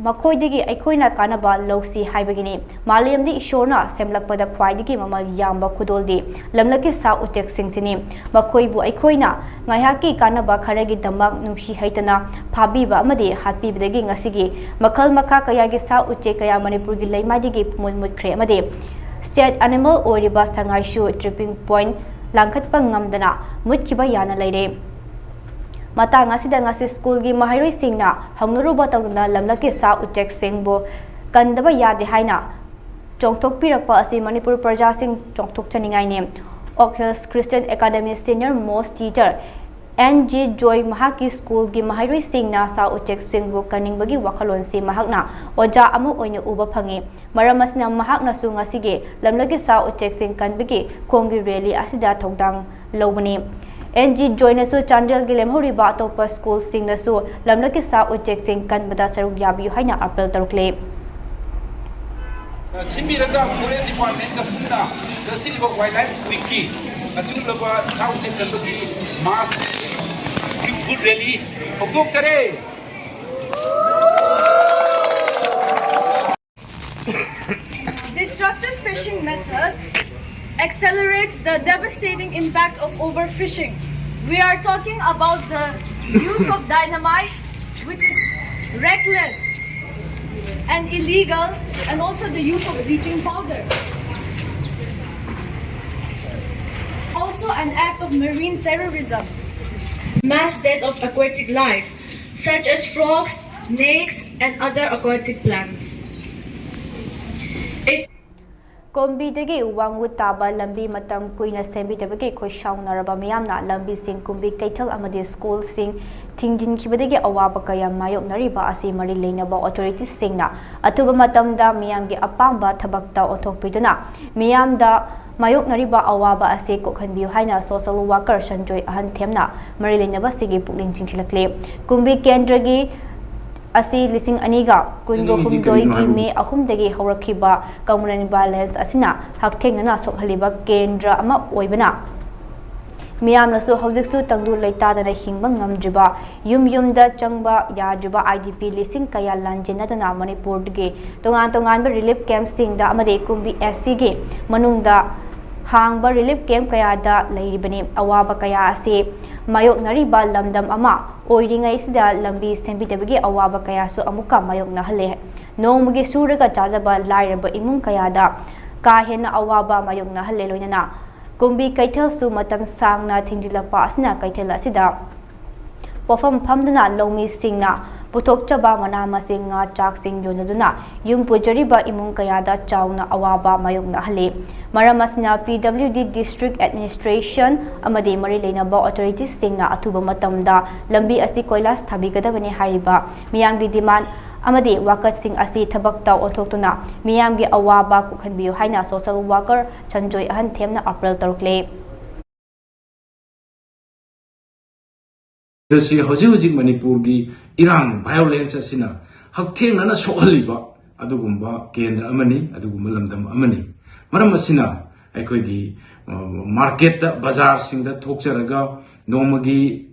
ꯃꯈꯣꯏꯗꯒꯤ ꯑꯩꯈꯣꯏꯅ ꯀꯥꯟꯅꯕ ꯂꯧꯁꯤ ꯍꯥꯏꯕꯒꯤꯅꯤ꯫ ꯃꯥꯂꯦꯝꯗ ꯏꯁꯣꯔꯅ ꯁꯦꯝꯂꯛꯄꯗ ꯈ꯭ꯋꯥꯏꯗꯒꯤ ꯃꯃꯜ ꯌꯥꯝꯕ ꯈꯨꯗꯣꯜꯗꯤ ꯂꯝꯂꯛꯀꯤ ꯁꯥ ꯎꯆꯦꯛꯁꯤꯡꯁꯤꯅꯤ꯫ ꯃꯈꯣꯏꯕꯨ ꯑꯩꯈꯣꯏꯅ ꯉꯥꯏꯍꯥꯛꯀꯤ ꯀꯥꯟꯅꯕ ꯈꯔꯒꯤꯗꯃꯛ ꯅꯨꯡꯁꯤ ꯍꯩꯇꯅ ꯐꯥꯕꯤꯕ ꯑꯃꯗꯤ ꯍꯥꯠꯄꯤꯕꯗꯒꯤ ꯉꯁꯤꯒꯤ ꯃꯈꯜ ꯃꯈꯥ ꯀꯌꯥꯒꯤ ꯁꯥ ꯎꯆꯦꯛ ꯀꯌꯥ ꯃꯅꯤꯄꯨꯔꯒꯤ ꯂꯩꯃꯥꯏꯗꯒꯤ ꯄꯨꯡꯃꯨꯠ ꯃꯨꯠꯈ꯭ꯔꯦ ꯑꯃꯗꯤ state animal ꯑꯣꯏꯔꯤꯕ ꯁꯉꯥꯏꯁꯨ tripping point ꯂꯥꯡꯈꯠꯄ ꯉꯝꯗꯅ ꯃꯨꯠꯈꯤꯕ ꯌꯥꯅ ꯂꯩꯔꯦ꯫ ꯃꯇꯥꯡ ꯑꯁꯤꯗ ꯉꯁꯤ ꯁ꯭ꯀꯨꯜꯒꯤ ꯃꯍꯩꯔꯣꯏꯁꯤꯡꯅ ꯍꯧꯅꯔꯨꯕ ꯇꯧꯗꯨꯅ ꯂꯝꯂꯛꯀꯤ ꯁꯥ ꯎꯆꯦꯛꯁꯤꯡꯕꯨ ꯀꯟꯗꯕ ꯌꯥꯗꯦ ꯍꯥꯏꯅ ꯆꯣꯡꯊꯣꯛꯄꯤꯔꯛꯄ ꯑꯁꯤ ꯃꯅꯤꯄꯨꯔ ꯄ꯭ꯔꯖꯥꯁꯤꯡ ꯆꯣꯡꯊꯣꯛꯆꯅꯤꯡꯉꯥꯏꯅꯤ꯫ Oak Hills Christian Academy Senior Most Teacher N G Joy ꯃꯍꯥꯛꯀꯤ ꯁ꯭ꯀꯨꯜꯒꯤ ꯃꯍꯩꯔꯣꯏꯁꯤꯡꯅ ꯁꯥ ꯎꯆꯦꯛꯁꯤꯡꯕꯨ ꯀꯟꯅꯤꯡꯕꯒꯤ ꯋꯥꯈꯜꯂꯣꯟꯁꯤ ꯃꯍꯥꯛꯅ ꯑꯣꯖꯥ ꯑꯃ ꯑꯣꯏꯅ ꯎꯕ ꯐꯪꯉꯤ꯫ ꯃꯔꯝ ꯑꯁꯤꯅ ꯃꯍꯥꯛꯅꯁꯨ ꯉꯁꯤꯒꯤ ꯂꯝꯂꯛꯀꯤ ꯁꯥ ꯎꯆꯦꯛꯁꯤꯡ ꯀꯟꯕꯒꯤ ꯈꯣꯡꯒꯤ ꯔꯦꯂꯤ ꯑꯁꯤꯗ ꯊꯧꯗꯥꯡ ꯂꯧꯕꯅꯤ꯫ N G Joy ꯅꯁꯨ ꯆꯥꯟꯗꯦꯜꯒꯤ ꯂꯦꯝꯍꯧꯔꯤꯕ ꯑꯇꯣꯞꯄ ꯁ꯭ꯀꯨꯜꯁꯤꯡꯅꯁꯨ ꯂꯝꯂꯛꯀꯤ ꯁꯥ ꯎꯆꯦꯛꯁꯤꯡ ꯀꯟꯕꯗ ꯁꯔꯨꯛ ꯌꯥꯕꯤꯌꯨ ꯍꯥꯏꯅ ꯑꯥꯄꯤꯜ ꯇꯧꯔꯛꯂꯤ꯫ ꯁꯤꯟꯕꯤꯔꯒ ꯐꯣꯔꯦꯁ ꯗꯤꯄꯥꯔꯠꯃꯦꯟꯒ ꯄꯨꯟꯅ ꯆꯠꯁꯤꯜꯂꯤꯕ ꯋꯥꯏꯜ ꯂꯥꯏꯐ ꯋꯤꯛꯀꯤ ꯑꯁꯤꯒꯨꯝꯂꯕ ꯁꯥ ꯎꯆꯦꯛ ꯀꯟꯕꯒꯤ ꯃꯥꯁ ꯕꯨꯠ rally ꯍꯧꯗꯣꯛꯆꯔꯦ꯫ Destructive fishing method accelerates the devastating impact of overfishing. We are talking about the use of dynamite, which is reckless and illegal, and also the use of bleaching powder. Also an act of marine terrorism. Mass death of aquatic life, such as frogs, snakes, and other aquatic plants. It ꯀꯣꯝꯕꯤꯗꯒꯤ ꯋꯥꯡꯋꯨꯠ ꯇꯥꯕ ꯂꯝꯕꯤ ꯃꯇꯝ ꯀꯨꯏꯅ ꯁꯦꯝꯕꯤꯗꯕꯒꯤ ꯈꯣꯏꯁꯥꯎꯅꯔꯕ ꯃꯤꯌꯥꯝꯅ ꯂꯝꯕꯤꯁꯤꯡ, ꯀꯨꯝꯕꯤ ꯀꯩꯊꯦꯜ ꯑꯃꯗꯤ ꯁ꯭ꯀꯨꯜꯁꯤꯡ ꯊꯤꯡꯖꯤꯟꯈꯤꯕꯗꯒꯤ ꯑꯋꯥꯕ ꯀꯌꯥ ꯃꯥꯌꯣꯛꯅꯔꯤꯕ ꯑꯁꯤ ꯃꯔꯤ ꯂꯩꯅꯕ ꯑꯣꯊꯣꯔꯤꯇꯤꯁꯤꯡꯅ ꯑꯊꯨꯕ ꯃꯇꯝꯗ ꯃꯤꯌꯥꯝꯒꯤ ꯑꯄꯥꯝꯕ ꯊꯕꯛꯇ ꯑꯣꯟꯊꯣꯛꯄꯤꯗꯨꯅ ꯃꯤꯌꯥꯝꯗ ꯃꯥꯌꯣꯛꯅꯔꯤꯕ ꯑꯋꯥꯕ ꯑꯁꯤ ꯀꯣꯛꯍꯟꯕꯤꯌꯨ ꯍꯥꯏꯅ social worker ꯁꯟꯖꯣꯏ ꯑꯍꯟꯊꯦꯝꯅ ꯃꯔꯤ ꯂꯩꯅꯕꯁꯤꯡꯒꯤ ꯄꯨꯛꯅꯤꯡ ꯆꯤꯡꯁꯤꯜꯂꯛꯂꯤ꯫ ꯀꯨꯝꯕꯤ ꯀꯦꯟꯗ꯭ꯔꯒꯤ ꯑꯁꯤ ꯂꯤꯁꯤꯡ ꯑꯅꯤꯒ ꯀꯨꯟꯒ ꯍꯨꯝꯗꯣꯏꯒꯤ ꯃꯦ ꯑꯍꯨꯝꯗꯒꯤ ꯍꯧꯔꯛꯈꯤꯕ ꯀꯃꯨꯅꯦꯜ ꯚꯥꯏꯑꯣꯂꯦꯟꯁ ꯑꯁꯤꯅ ꯍꯛꯊꯦꯡꯅꯅ ꯁꯣꯛꯍꯜꯂꯤꯕ ꯀꯦꯟꯗ꯭ꯔ ꯑꯃ ꯑꯣꯏꯕꯅ, ꯃꯤꯌꯥꯝꯅꯁꯨ ꯍꯧꯖꯤꯛꯁꯨ ꯇꯪꯗꯨ ꯂꯩꯇꯥꯗꯅ ꯍꯤꯡꯕ ꯉꯝꯗ꯭ꯔꯤꯕ, ꯌꯨꯝ ꯌꯨꯝꯗ ꯆꯪꯕ ꯌꯥꯗ꯭ꯔꯤꯕ ꯑꯥꯏ ꯗꯤ ꯄꯤ ꯂꯤꯁꯤꯡ ꯀꯌꯥ ꯂꯥꯟꯖꯦꯟꯅꯗꯨꯅ ꯃꯅꯤꯄꯨꯔꯒꯤ ꯇꯣꯉꯥꯟ ꯇꯣꯉꯥꯟꯕ ꯔꯤꯂꯤꯐ ꯀꯦꯝꯞꯁꯤꯡꯗ ꯑꯃꯗꯤ ꯀꯨꯝꯕꯤ ꯑꯦꯁ ꯁꯤꯒꯤ ꯃꯅꯨꯡꯗ ꯍꯥꯡꯕ ꯔꯤꯂꯤꯐ ꯀꯦꯝꯞ ꯀꯌꯥꯗ ꯂꯩꯔꯤꯕꯅꯤ꯫ ꯑꯋꯥꯕ ꯀꯌꯥ ꯑꯁꯤ ꯃꯥꯌꯣꯛꯅꯔꯤꯕ ꯂꯝꯗꯝ ꯑꯃ ꯑꯣꯏꯔꯤꯉꯩꯁꯤꯗ ꯂꯝꯕꯤ ꯁꯦꯝꯕꯤꯗꯕꯒꯤ ꯑꯋꯥꯕ ꯀꯌꯥꯁꯨ ꯑꯃꯨꯛꯀ ꯃꯥꯌꯣꯛꯅꯍꯜꯂꯦ꯫ ꯅꯣꯡꯃꯒꯤ ꯁꯨꯔꯒ ꯆꯥꯖꯕ ꯂꯥꯏꯔꯕ ꯏꯃꯨꯡ ꯀꯌꯥꯗ ꯀꯥ ꯍꯦꯟꯅ ꯑꯋꯥꯕ ꯃꯥꯌꯣꯛꯅꯍꯜꯂꯦ꯫ ꯂꯣꯏꯅꯅ ꯀꯨꯝꯕꯤ ꯀꯩꯊꯦꯜꯁꯨ ꯃꯇꯝ ꯁꯥꯡꯅ ꯊꯤꯡꯖꯤꯜꯂꯛꯄ ꯑꯁꯤꯅ ꯀꯩꯊꯦꯜ ꯑꯁꯤꯗ ꯄꯣꯠꯐꯝ ꯐꯝꯗꯨꯅ ꯂꯧꯃꯤꯁꯤꯡꯅ ꯄꯨꯊꯣꯛꯆꯕ ꯃꯅꯥ ꯃꯁꯤꯡ, ꯉꯥ ꯆꯥꯛꯁꯤꯡ ꯌꯣꯟꯖꯗꯨꯅ ꯌꯨꯝ ꯄꯨꯖꯔꯤꯕ ꯏꯃꯨꯡ ꯀꯌꯥꯗ ꯆꯥꯎꯅ ꯑꯋꯥꯕ ꯃꯥꯌꯣꯛꯅꯍꯜꯂꯤ꯫ ꯃꯔꯝ ꯑꯁꯤꯅ ꯄꯤ ꯗꯕ꯭ꯂꯤꯎ ꯗꯤ ꯗꯤꯁꯇ꯭ꯔꯤꯛ ꯑꯦꯗꯃꯤꯅꯤꯁꯇ꯭ꯔꯦꯁꯟ ꯑꯃꯗꯤ ꯃꯔꯤ ꯂꯩꯅꯕ ꯑꯣꯊꯣꯔꯤꯇꯤꯁꯤꯡꯅ ꯑꯊꯨꯕ ꯃꯇꯝꯗ ꯂꯝꯕꯤ ꯑꯁꯤ ꯀꯣꯏꯂꯥꯁ ꯊꯥꯕꯤꯒꯗꯕꯅꯤ ꯍꯥꯏꯔꯤꯕ ꯃꯤꯌꯥꯝꯒꯤ ꯗꯤꯃꯥꯟ ꯑꯃꯗꯤ ꯋꯥꯀꯠꯁꯤꯡ ꯑꯁꯤ ꯊꯕꯛꯇ ꯑꯣꯟꯊꯣꯛꯇꯨꯅ ꯃꯤꯌꯥꯝꯒꯤ ꯑꯋꯥꯕ ꯀꯣꯛꯍꯟꯕꯤꯌꯨ ꯍꯥꯏꯅ ꯁꯣꯁꯦꯜ ꯋꯥꯀꯔ ꯁꯟꯖꯣꯏ ꯑꯍꯟꯊꯦꯝꯅ ꯑꯥꯄꯤꯜ ꯇꯧꯔꯛꯂꯦ꯫ ꯃꯁꯤ ꯍꯧꯖꯤꯛ ꯍꯧꯖꯤꯛ ꯃꯅꯤꯄꯨꯔꯒꯤ ꯏꯔꯥꯡ, ꯚꯥꯏꯑꯣꯂꯦꯟꯁ ꯑꯁꯤꯅ ꯍꯛꯊꯦꯡꯅꯅ ꯁꯣꯛꯍꯜꯂꯤꯕ ꯑꯗꯨꯒꯨꯝꯕ ꯀꯦꯟꯗ꯭ꯔ ꯑꯃꯅꯤ, ꯑꯗꯨꯒꯨꯝꯕ ꯂꯝꯗꯝ ꯑꯃꯅꯤ꯫ ꯃꯔꯝ ꯑꯁꯤꯅ ꯑꯩꯈꯣꯏꯒꯤ, ꯑ, ꯃꯥꯔꯀꯦꯠꯇ, ꯕꯖꯥꯔꯁꯤꯡꯗ ꯊꯣꯛꯆꯔꯒ ꯅꯣꯡꯃꯒꯤ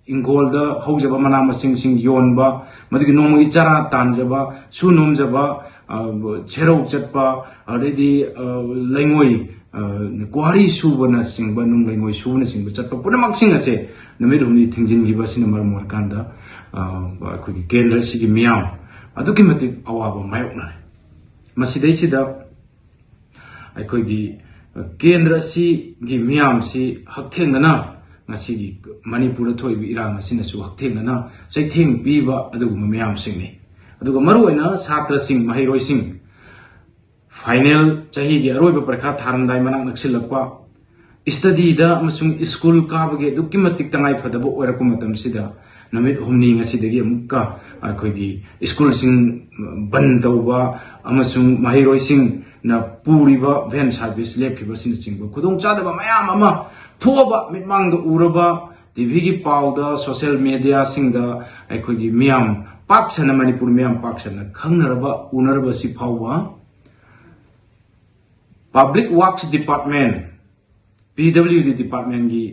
ꯏꯪꯈꯣꯜꯗ ꯍꯧꯖꯕ ꯃꯅꯥ ꯃꯁꯤꯡꯁꯤꯡ ꯌꯣꯟꯕ, ꯃꯗꯨꯒꯤ ꯅꯣꯡꯃꯒꯤ ꯆꯔꯥ ꯇꯥꯟꯖꯕ, ꯁꯨ ꯅꯣꯝꯖꯕ, ꯑ, ꯁꯦꯔꯧ ꯆꯠꯄ, ꯑꯗꯩꯗꯤ, ꯑ, ꯂꯩꯉꯣꯏ, ꯑ, ꯀ꯭ꯋꯥꯔꯤ ꯁꯨꯕꯅꯆꯤꯡꯕ, ꯅꯨꯡ ꯂꯩꯉꯣꯏ ꯁꯨꯕꯅꯆꯤꯡꯕ ꯆꯠꯄ ꯄꯨꯝꯅꯃꯛꯁꯤꯡ ꯑꯁꯦ ꯅꯨꯃꯤꯠ ꯍꯨꯝꯅꯤ ꯊꯤꯡꯖꯤꯟꯈꯤꯕ ꯑꯁꯤꯅ ꯃꯔꯝ ꯑꯣꯏꯔꯀꯥꯟꯗ, ꯑ, ꯑꯩꯈꯣꯏꯒꯤ ꯀꯦꯟꯗ꯭ꯔ ꯑꯁꯤꯒꯤ ꯃꯤꯌꯥꯝ ꯑꯗꯨꯛꯀꯤ ꯃꯇꯤꯛ ꯑꯋꯥꯕ ꯃꯥꯌꯣꯛꯅꯔꯦ꯫ ꯃꯁꯤꯗꯩꯁꯤꯗ ꯑꯩꯈꯣꯏꯒꯤ, ꯑ, ꯀꯦꯟꯗ꯭ꯔ ꯑꯁꯤꯒꯤ ꯃꯤꯌꯥꯝꯁꯤ ꯍꯛꯊꯦꯡꯅꯅ ꯉꯁꯤꯒꯤ ꯃꯅꯤꯄꯨꯔꯗ ꯊꯣꯛꯏꯕ ꯏꯔꯥꯡ ꯑꯁꯤꯅꯁꯨ ꯍꯛꯊꯦꯡꯅꯅ ꯆꯩꯊꯦꯡ ꯄꯤꯕ ꯑꯗꯨꯒꯨꯝꯕ ꯃꯌꯥꯝꯁꯤꯡꯅꯤ꯫ ꯑꯗꯨꯒ ꯃꯔꯨꯑꯣꯏꯅ ꯁꯥꯇ꯭ꯔꯁꯤꯡ, ꯃꯍꯩꯔꯣꯏꯁꯤꯡ, ꯐꯥꯏꯅꯦꯜ ꯆꯍꯤꯒꯤ ꯑꯔꯣꯏꯕ ꯄꯔꯤꯈꯥ ꯊꯥꯔꯝꯗꯥꯏ ꯃꯅꯥꯛ ꯅꯛꯁꯤꯜꯂꯛꯄ, ꯁ꯭ꯇꯗꯤꯗ ꯑꯃꯁꯨꯡ ꯁ꯭ꯀꯨꯜ ꯀꯥꯕꯒꯤ ꯑꯗꯨꯛꯀꯤ ꯃꯇꯤꯛ ꯇꯉꯥꯏ ꯐꯗꯕ ꯑꯣꯏꯔꯛꯄ ꯃꯇꯝꯁꯤꯗ, ꯅꯨꯃꯤꯠ ꯍꯨꯝꯅꯤ ꯉꯁꯤꯗꯒꯤ ꯑꯃꯨꯛꯀ ꯑꯩꯈꯣꯏꯒꯤ ꯁ꯭ꯀꯨꯜꯁꯤꯡ ꯕꯟ ꯇꯧꯕ ꯑꯃꯁꯨꯡ ꯃꯍꯩꯔꯣꯏꯁꯤꯡꯅ ꯄꯨꯔꯤꯕ ꯚꯦꯟ ꯁꯥꯔꯚꯤꯁ ꯂꯦꯞꯈꯤꯕ ꯑꯁꯤꯅꯆꯤꯡꯕ ꯈꯨꯗꯣꯡꯆꯥꯗꯕ ꯃꯌꯥꯝ ꯑꯃ ꯊꯣꯛꯑꯕ, ꯃꯤꯠꯃꯥꯡꯗ ꯎꯔꯕ, ꯇꯤ ꯚꯤꯒꯤ ꯄꯥꯎꯗ, ꯁꯣꯁꯦꯜ ꯃꯦꯗꯤꯌꯥꯁꯤꯡꯗ ꯑꯩꯈꯣꯏꯒꯤ ꯃꯤꯌꯥꯝ ꯄꯥꯛ ꯁꯟꯅ ꯃꯅꯤꯄꯨꯔ ꯃꯤꯌꯥꯝ ꯄꯥꯛ ꯁꯟꯅ ꯈꯪꯅꯔꯕ ꯎꯅꯔꯕꯁꯤ ꯐꯥꯎꯕ Public Works Department, P W D Departmentꯀꯤ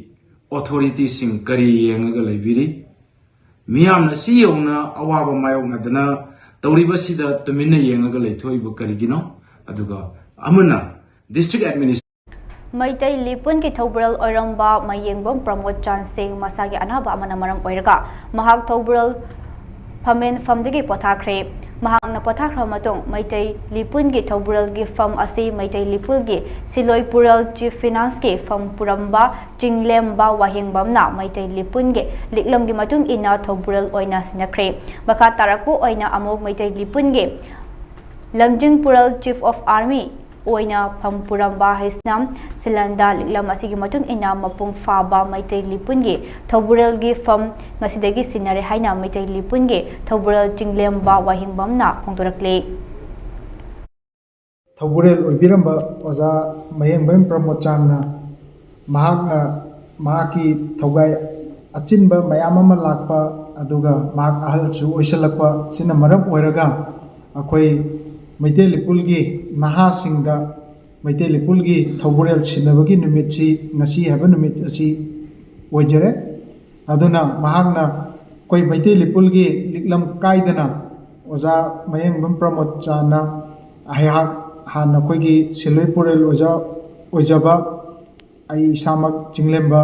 authorityꯁꯤꯡ ꯀꯔꯤ ꯌꯦꯡꯉꯒ ꯂꯩꯕꯤꯔꯤ? ꯃꯤꯌꯥꯝꯅ ꯁꯤ ꯌꯧꯅ ꯑꯋꯥꯕ ꯃꯥꯌꯣꯛꯅꯗꯅ ꯇꯧꯔꯤꯕꯁꯤꯗ ꯇꯨꯃꯤꯟꯅ ꯌꯦꯡꯉꯒ ꯂꯩꯊꯣꯛꯏꯕ ꯀꯔꯤꯒꯤꯅꯣ? ꯑꯗꯨꯒ ꯑꯃꯅ district administration ꯃꯩꯇꯩ ꯂꯤꯄꯨꯟꯒꯤ ꯊꯧꯕꯨꯔꯦꯜ ꯑꯣꯏꯔꯝꯕ ꯃꯌꯦꯡꯕꯝ ꯄ꯭ꯔꯃꯣꯗ ꯆꯥꯟ ꯁꯤꯡ ꯃꯁꯥꯒꯤ ꯑꯅꯥꯕ ꯑꯃꯅ ꯃꯔꯝ ꯑꯣꯏꯔꯒ ꯃꯍꯥꯛ ꯊꯧꯕꯨꯔꯦꯜ ꯐꯝꯃꯦꯟ ꯐꯝꯗꯒꯤ ꯄꯣꯊꯥꯈ꯭ꯔꯦ꯫ ꯃꯍꯥꯛꯅ ꯄꯣꯊꯥꯈ꯭ꯔꯕ ꯃꯇꯨꯡ ꯃꯩꯇꯩ ꯂꯤꯄꯨꯟꯒꯤ ꯊꯧꯕꯨꯔꯦꯜꯒꯤ ꯐꯝ ꯑꯁꯤ ꯃꯩꯇꯩ ꯂꯤꯄꯨꯟꯒꯤ ꯁꯤꯂꯣꯏ ꯄꯨꯔꯦꯜ Chief Financeꯀꯤ ꯐꯝ ꯄꯨꯔꯝꯕ ꯆꯤꯡꯂꯦꯝꯕ ꯋꯥꯍꯦꯡꯕꯝꯅ ꯃꯩꯇꯩ ꯂꯤꯄꯨꯟꯒꯤ ꯂꯤꯛꯂꯝꯒꯤ ꯃꯇꯨꯡ ꯏꯟꯅ ꯊꯧꯕꯨꯔꯦꯜ ꯑꯣꯏꯅ ꯁꯤꯟꯅꯈ꯭ꯔꯦ꯫ ꯃꯈꯥ ꯇꯥꯔꯛꯄ ꯑꯣꯏꯅ ꯑꯃꯨꯛ ꯃꯩꯇꯩ ꯂꯤꯄꯨꯟꯒꯤ ꯂꯝꯖꯤꯡ ꯄꯨꯔꯦꯜ Chief of Army ꯑꯣꯏꯅ ꯐꯝ ꯄꯨꯔꯝꯕ ꯍꯩꯁꯅꯝ ꯁꯤꯂꯟꯗ ꯂꯤꯛꯂꯝ ꯑꯁꯤꯒꯤ ꯃꯇꯨꯡ ꯏꯟꯅ ꯃꯄꯨꯡ ꯐꯥꯕ ꯃꯩꯇꯩ ꯂꯤꯄꯨꯟꯒꯤ ꯊꯧꯕꯨꯔꯦꯜꯒꯤ ꯐꯝ ꯉꯁꯤꯗꯒꯤ ꯁꯤꯟꯅꯔꯦ ꯍꯥꯏꯅ ꯃꯩꯇꯩ ꯂꯤꯄꯨꯟꯒꯤ ꯊꯧꯕꯨꯔꯦꯜ ꯆꯤꯡꯂꯦꯝꯕ ꯋꯥꯍꯦꯡꯕꯝꯅ ꯐꯣꯡꯗꯣꯔꯛꯂꯤ꯫ ꯊꯧꯕꯨꯔꯦꯜ ꯑꯣꯏꯕꯤꯔꯝꯕ ꯑꯣꯖꯥ ꯃꯌꯦꯡꯕꯝ ꯄ꯭ꯔꯃꯣꯗ ꯆꯥꯟꯅ ꯃꯍꯥꯛꯅ ꯃꯍꯥꯛꯀꯤ ꯊꯧꯒꯥꯏ ꯑꯆꯤꯟꯕ ꯃꯌꯥꯝ ꯑꯃ ꯂꯥꯛꯄ, ꯑꯗꯨꯒ ꯃꯍꯥꯛ ꯑꯍꯜꯁꯨ ꯑꯣꯏꯁꯤꯜꯂꯛꯄ ꯁꯤꯅ ꯃꯔꯝ ꯑꯣꯏꯔꯒ ꯑꯩꯈꯣꯏ ꯃꯩꯇꯩ ꯂꯤꯄꯨꯜꯒꯤ ꯅꯍꯥꯁꯤꯡꯗ ꯃꯩꯇꯩ ꯂꯤꯄꯨꯜꯒꯤ ꯊꯧꯕꯨꯔꯦꯜ ꯁꯤꯟꯅꯕꯒꯤ ꯅꯨꯃꯤꯠꯁꯤ ꯉꯁꯤ ꯍꯥꯏꯕ ꯅꯨꯃꯤꯠ ꯑꯁꯤ ꯑꯣꯏꯖꯔꯦ꯫ ꯑꯗꯨꯅ ꯃꯍꯥꯛꯅ ꯑꯩꯈꯣꯏ ꯃꯩꯇꯩ ꯂꯤꯄꯨꯜꯒꯤ ꯂꯤꯛꯂꯝ ꯀꯥꯏꯗꯅ ꯑꯣꯖꯥ ꯃꯌꯦꯡꯕꯝ ꯄ꯭ꯔꯃꯣꯗ ꯆꯥꯟꯅ ꯑꯩꯍꯥꯛ ꯍꯥꯟꯅ ꯑꯩꯈꯣꯏꯒꯤ ꯁꯤꯜꯂꯣꯏ ꯄꯨꯔꯦꯜ ꯑꯣꯏꯖ-, ꯑꯣꯏꯖꯕ ꯑꯩ ꯏꯁꯥꯃꯛ ꯆꯤꯡꯂꯦꯝꯕ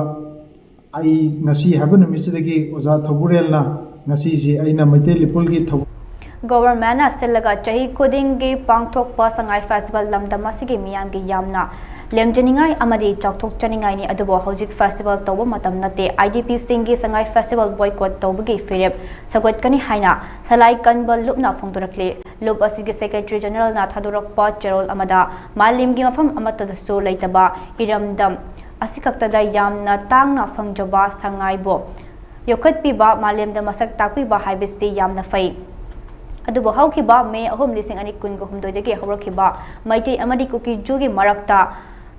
ꯑꯩ ꯉꯁꯤ ꯍꯥꯏꯕ ꯅꯨꯃꯤꯠꯁꯤꯗꯒꯤ ꯑꯣꯖꯥ ꯊꯧꯕꯨꯔꯦꯜꯅ ꯉꯁꯤꯁꯤ ꯑꯩꯅ ꯃꯩꯇꯩ ꯂꯤꯄꯨꯜꯒꯤ ꯊꯧ- Governmentꯅ ꯁꯤꯜꯂꯒ ꯆꯍꯤ ꯈꯨꯗꯤꯡꯒꯤ ꯄꯥꯡꯊꯣꯛꯄ ꯁꯉꯥꯏ festival ꯂꯝꯗꯝ ꯑꯁꯤꯒꯤ ꯃꯤꯌꯥꯝꯒꯤ ꯌꯥꯝꯅ ꯂꯦꯝꯖꯅꯤꯡꯉꯥꯏ ꯑꯃꯗꯤ ꯆꯥꯎꯊꯣꯛꯆꯅꯤꯡꯉꯥꯏꯅꯤ꯫ ꯑꯗꯨꯕꯨ ꯍꯧꯖꯤꯛ festival ꯇꯧꯕ ꯃꯇꯝ ꯅꯠꯇꯦ꯫ IDPꯁꯤꯡꯒꯤ ꯁꯉꯥꯏ festival boycott ꯇꯧꯕꯒꯤ ꯐꯤꯔꯦꯞ ꯁꯧꯒꯠꯀꯅꯤ ꯍꯥꯏꯅ ꯁꯂꯥꯏ ꯀꯟꯕ ꯂꯨꯞꯅ ꯐꯣꯡꯗꯣꯔꯛꯂꯤ꯫ ꯂꯨꯞ ꯑꯁꯤꯒꯤ Secretary Generalꯅ ꯊꯥꯗꯣꯔꯛꯄ ꯆꯦꯔꯣꯜ ꯑꯃꯗ ꯃꯥꯂꯦꯝꯒꯤ ꯃꯐꯝ ꯑꯃꯠꯇꯗꯁꯨ ꯂꯩꯇꯕ ꯏꯔꯝꯗꯝ ꯑꯁꯤꯈꯛꯇꯗ ꯌꯥꯝꯅ ꯇꯥꯡꯅ ꯐꯪꯖꯕ ꯁꯉꯥꯏꯕꯨ ꯌꯣꯛꯈꯠꯄꯤꯕ, ꯃꯥꯂꯦꯝꯗ ꯃꯁꯛ ꯇꯥꯛꯄꯤꯕ ꯍꯥꯏꯕꯁꯤꯗꯤ ꯌꯥꯝꯅ ꯐꯩ꯫ ꯑꯗꯨꯕꯨ ꯍꯧꯈꯤꯕ ꯃꯦ ꯑꯍꯨꯝ, ꯂꯤꯁꯤꯡ ꯑꯅꯤ ꯀꯨꯟꯒ ꯍꯨꯝꯗꯣꯏꯗꯒꯤ ꯍꯧꯔꯛꯈꯤꯕ ꯃꯩꯇꯩ ꯑꯃꯗꯤ ꯀꯨꯀꯤ ꯖꯨꯒꯤ ꯃꯔꯛꯇ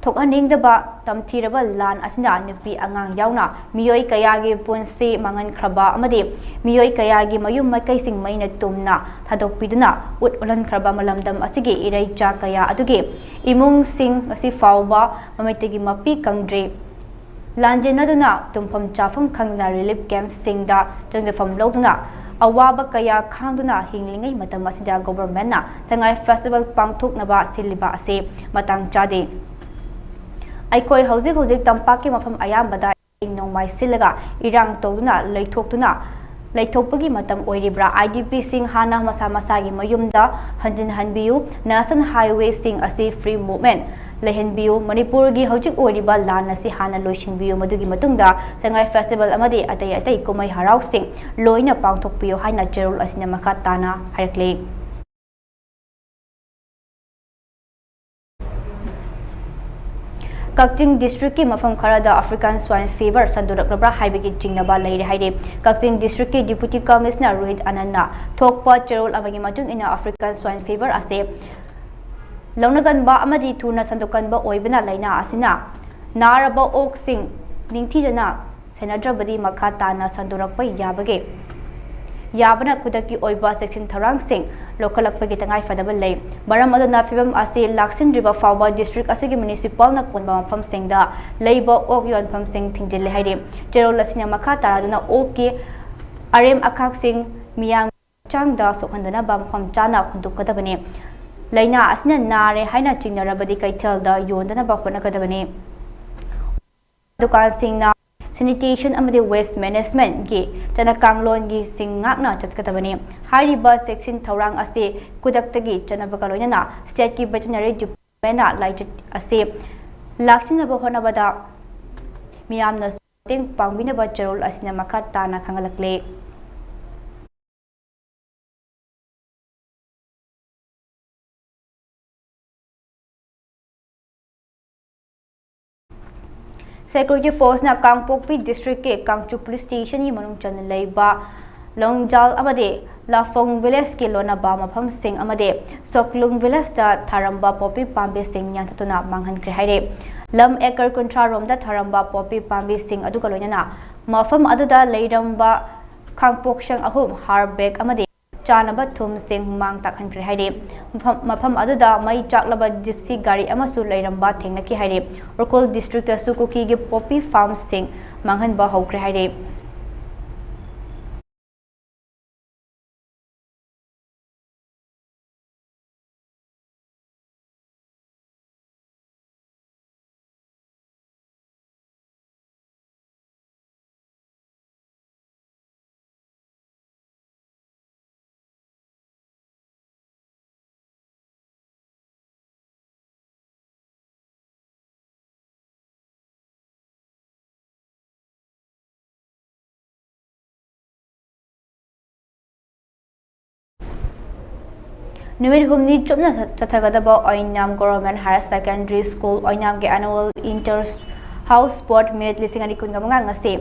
ꯊꯣꯛꯍꯟꯅꯤꯡꯗꯕ ꯇꯝꯊꯤꯔꯕ ꯂꯥꯟ ꯑꯁꯤꯅ ꯅꯨꯄꯤ ꯑꯉꯥꯡ ꯌꯥꯎꯅ ꯃꯤꯑꯣꯏ ꯀꯌꯥꯒꯤ ꯄꯨꯟꯁꯤ ꯃꯥꯡꯍꯟꯈ꯭ꯔꯕ ꯑꯃꯗꯤ ꯃꯤꯑꯣꯏ ꯀꯌꯥꯒꯤ ꯃꯌꯨꯝ ꯃꯀꯩꯁꯤꯡ ꯃꯩꯅ ꯇꯨꯝꯅ ꯊꯥꯗꯣꯛꯄꯤꯗꯨꯅ ꯎꯠ ꯎꯠꯍꯟꯈ꯭ꯔꯕ ꯃꯂꯝꯗꯝ ꯑꯁꯤꯒꯤ ꯏꯔꯩꯆꯥ ꯀꯌꯥ ꯑꯗꯨꯒꯤ ꯏꯃꯨꯡꯁꯤꯡ ꯑꯁꯤ ꯐꯥꯎꯕ ꯃꯃꯩꯇꯒꯤ ꯃꯄꯤ ꯀꯪꯗ꯭ꯔꯤ꯫ ꯂꯥꯟꯖꯦꯟꯅꯗꯨꯅ ꯇꯨꯝꯐꯝ ꯆꯥꯐꯝ ꯈꯪꯗꯅ relief camp ꯁꯤꯡꯗ ꯆꯪꯖꯐꯝ ꯂꯧꯗꯨꯅ ꯑꯋꯥꯕ ꯀꯌꯥ ꯈꯥꯡꯗꯨꯅ ꯍꯤꯡꯂꯤꯉꯩ ꯃꯇꯝ ꯑꯁꯤꯗ government ꯅ ꯁꯉꯥꯏ festival ꯄꯥꯡꯊꯣꯛꯅꯕ ꯁꯤꯜꯂꯤꯕ ꯑꯁꯤ ꯃꯇꯥꯡ ꯆꯥꯗꯦ꯫ ꯑꯩꯈꯣꯏ ꯍꯧꯖꯤꯛ ꯍꯧꯖꯤꯛ ꯇꯝꯄꯥꯛꯀꯤ ꯃꯐꯝ ꯑꯌꯥꯝꯕꯗ ꯅꯣꯡꯃꯥꯏ ꯁꯤꯜꯂꯒ ꯏꯔꯥꯡ ꯇꯧꯗꯨꯅ ꯂꯩꯊꯣꯛꯇꯨꯅ ꯂꯩꯊꯣꯛꯄꯒꯤ ꯃꯇꯝ ꯑꯣꯏꯔꯤꯕ꯭ꯔꯥ? IDP ꯁꯤꯡ ꯍꯥꯟꯅ ꯃꯁꯥ ꯃꯁꯥꯒꯤ ꯃꯌꯨꯝꯗ ꯍꯟꯖꯤꯟꯍꯟꯕꯤꯌꯨ꯫ National highway ꯁꯤꯡ ꯑꯁꯤ free movement ꯂꯩꯍꯟꯕꯤꯌꯨ꯫ ꯃꯅꯤꯄꯨꯔꯒꯤ ꯍꯧꯖꯤꯛ ꯑꯣꯏꯔꯤꯕ ꯂꯥꯟ ꯑꯁꯤ ꯍꯥꯟꯅ ꯂꯣꯏꯁꯤꯟꯕꯤꯌꯨ꯫ ꯃꯗꯨꯒꯤ ꯃꯇꯨꯡꯗ ꯁꯉꯥꯏ festival ꯑꯃꯗꯤ ꯑꯇꯩ ꯑꯇꯩ ꯀꯨꯝꯍꯩ ꯍꯔꯥꯎꯁꯤꯡ ꯂꯣꯏꯅ ꯄꯥꯡꯊꯣꯛꯄꯤꯌꯨ ꯍꯥꯏꯅ ꯆꯦꯔꯣꯜ ꯑꯁꯤꯅ ꯃꯈꯥ ꯇꯥꯅ ꯍꯥꯏꯔꯛꯂꯤ꯫ ꯀꯛꯆꯤꯡ district ꯀꯤ ꯃꯐꯝ ꯈꯔꯗ African swine fever ꯁꯟꯗꯣꯔꯛꯂꯕ꯭ꯔꯥ ꯍꯥꯏꯕꯒꯤ ꯆꯤꯡꯅꯕ ꯂꯩꯔꯦ ꯍꯥꯏꯔꯤ꯫ ꯀꯛꯆꯤꯡ district ꯀꯤ Deputy Commissioner ꯔꯣꯍꯤꯠ ꯑꯅꯟꯅ ꯊꯣꯛꯄ ꯆꯦꯔꯣꯜ ꯑꯃꯒꯤ ꯃꯇꯨꯡ ꯏꯟꯅ African swine fever ꯑꯁꯤ ꯂꯧꯅꯒꯟꯕ ꯑꯃꯗꯤ ꯊꯨꯅ ꯁꯟꯗꯣꯛꯀꯟꯕ ꯑꯣꯏꯕꯅ ꯂꯥꯏꯅꯥ ꯑꯁꯤꯅ ꯅꯥꯔꯕ ꯑꯣꯛꯁꯤꯡ ꯅꯤꯡꯊꯤꯖꯅ ꯁꯦꯟꯅꯗ꯭ꯔꯕꯗꯤ ꯃꯈꯥ ꯇꯥꯅ ꯁꯟꯗꯣꯔꯛꯄ ꯌꯥꯕꯒꯦ꯫ ꯌꯥꯕꯅ ꯈꯨꯗꯛꯀꯤ ꯑꯣꯏꯕ ꯆꯦꯛꯁꯤꯟ ꯊꯧꯔꯥꯡꯁꯤꯡ ꯂꯧꯈꯠꯂꯛꯄꯒꯤ ꯇꯉꯥꯏ ꯐꯗꯕ ꯂꯩ꯫ ꯃꯔꯝ ꯑꯗꯨꯅ ꯐꯤꯕꯝ ꯑꯁꯤ ꯂꯥꯛꯁꯤꯟꯗ꯭ꯔꯤꯕ ꯐꯥꯎꯕ district ꯑꯁꯤꯒꯤ municipal ꯅ ꯀꯣꯟꯕ ꯃꯐꯝꯁꯤꯡꯗ ꯂꯩꯕ ꯑꯣꯛ ꯌꯣꯟꯐꯝꯁꯤꯡ ꯊꯤꯡꯖꯤꯜꯂꯦ ꯍꯥꯏꯔꯤ꯫ ꯆꯦꯔꯣꯜ ꯑꯁꯤꯅ ꯃꯈꯥ ꯇꯥꯔꯗꯨꯅ ꯑꯣꯛꯀꯤ ꯑꯔꯦꯝ ꯑꯈꯥꯛꯁꯤꯡ ꯃꯤꯌꯥꯝ ꯍꯛꯆꯥꯡꯗ ꯁꯣꯛꯍꯟꯗꯅꯕ ꯃꯐꯝ ꯆꯥꯅ ꯍꯨꯟꯗꯣꯛꯀꯗꯕꯅꯤ꯫ ꯂꯥꯏꯅꯥ ꯑꯁꯤꯅ ꯅꯥꯔꯦ ꯍꯥꯏꯅ ꯆꯤꯡꯅꯔꯕꯗꯤ ꯀꯩꯊꯦꯜꯗ ꯌꯣꯟꯗꯅꯕ ꯍꯣꯠꯅꯒꯗꯕꯅꯤ꯫ ꯗꯨꯀꯥꯟꯁꯤꯡꯅ sanitation ꯑꯃꯗꯤ waste management ꯀꯤ ꯆꯠꯅ ꯀꯥꯡꯂꯣꯟꯒꯤ ꯁꯤꯡ ꯉꯥꯛꯅ ꯆꯠꯀꯗꯕꯅꯤ꯫ ꯍꯥꯏꯔꯤꯕ ꯆꯦꯛꯁꯤꯟ ꯊꯧꯔꯥꯡ ꯑꯁꯤ ꯈꯨꯗꯛꯇꯒꯤ ꯆꯠꯅꯕꯒ ꯂꯣꯏꯅꯅ state ꯀꯤ veterinary department ꯅ ꯂꯥꯏꯆꯠ ꯑꯁꯤ ꯂꯥꯛꯁꯤꯟꯅꯕ ꯍꯣꯠꯅꯕꯗ ꯃꯤꯌꯥꯝꯅꯁꯨ ꯃꯇꯦꯡ ꯄꯥꯡꯕꯤꯅꯕ ꯆꯦꯔꯣꯜ ꯑꯁꯤꯅ ꯃꯈꯥ ꯇꯥꯅ ꯈꯪꯍꯜꯂꯛꯂꯤ꯫ Security force ꯅ ꯀꯥꯡꯄꯣꯛꯄꯤ district ꯀꯤ ꯀꯥꯡꯆꯨ police station ꯒꯤ ꯃꯅꯨꯡ ꯆꯟꯅ ꯂꯩꯕ ꯂꯣꯡꯖꯥꯜ ꯑꯃꯗꯤ ꯂꯥꯐꯣꯡ ꯚꯤꯂꯦꯖꯀꯤ ꯂꯣꯟꯅꯕ ꯃꯐꯝꯁꯤꯡ ꯑꯃꯗꯤ ꯁꯣꯛꯂꯨꯡ ꯚꯤꯂꯦꯖꯇ ꯊꯥꯔꯝꯕ ꯄꯣꯄꯤ ꯄꯥꯝꯕꯤꯁꯤꯡ ꯌꯥꯟꯊꯠꯇꯨꯅ ꯃꯥꯡꯍꯟꯈ꯭ꯔꯦ ꯍꯥꯏꯔꯤ꯫ ꯂꯝ ꯑꯦꯀꯔ ꯀꯨꯟꯊ꯭ꯔꯥ ꯔꯣꯝꯗ ꯊꯥꯔꯝꯕ ꯄꯣꯄꯤ ꯄꯥꯝꯕꯤꯁꯤꯡ ꯑꯗꯨꯒ ꯂꯣꯏꯅꯅ ꯃꯐꯝ ꯑꯗꯨꯗ ꯂꯩꯔꯝꯕ ꯈꯥꯡꯄꯣꯛꯁꯪ ꯑꯍꯨꯝ, ꯍꯥꯔ ꯕꯦꯒ ꯑꯃꯗꯤ ꯆꯥꯅꯕ ꯊꯨꯝꯁꯤꯡ ꯍꯨꯃꯥꯡ ꯇꯥꯛꯍꯟꯈ꯭ꯔꯦ ꯍꯥꯏꯔꯤ꯫ ꯃꯐꯝ, ꯃꯐꯝ ꯑꯗꯨꯗ ꯃꯩ ꯆꯥꯛꯂꯕ ꯖꯤꯞꯁꯤ ꯒꯥꯔꯤ ꯑꯃꯁꯨ ꯂꯩꯔꯝꯕ ꯊꯦꯡꯅꯈꯤ ꯍꯥꯏꯔꯤ꯫ ꯎꯈ꯭ꯔꯨꯜ ꯗꯤꯁꯇ꯭ꯔꯤꯛꯇꯁꯨ ꯀꯨꯀꯤꯒꯤ ꯄꯣꯄꯤ ꯐꯥꯔꯝꯁꯤꯡ ꯃꯥꯡꯍꯟꯕ ꯍꯧꯈ꯭ꯔꯦ ꯍꯥꯏꯔꯤ꯫ ꯅꯨꯃꯤꯠ ꯍꯨꯝꯅꯤ ꯆꯨꯞꯅ ꯆꯠꯊꯒꯗꯕ ꯑꯣꯏꯅꯥꯝ Government Higher Secondary School ꯑꯣꯏꯅꯥꯝꯒꯤ Annual Inter House Sport Meet ꯂꯤꯁꯤꯡ ꯑꯅꯤ ꯀꯨꯟꯒ ꯃꯉꯥ ꯉꯁꯤ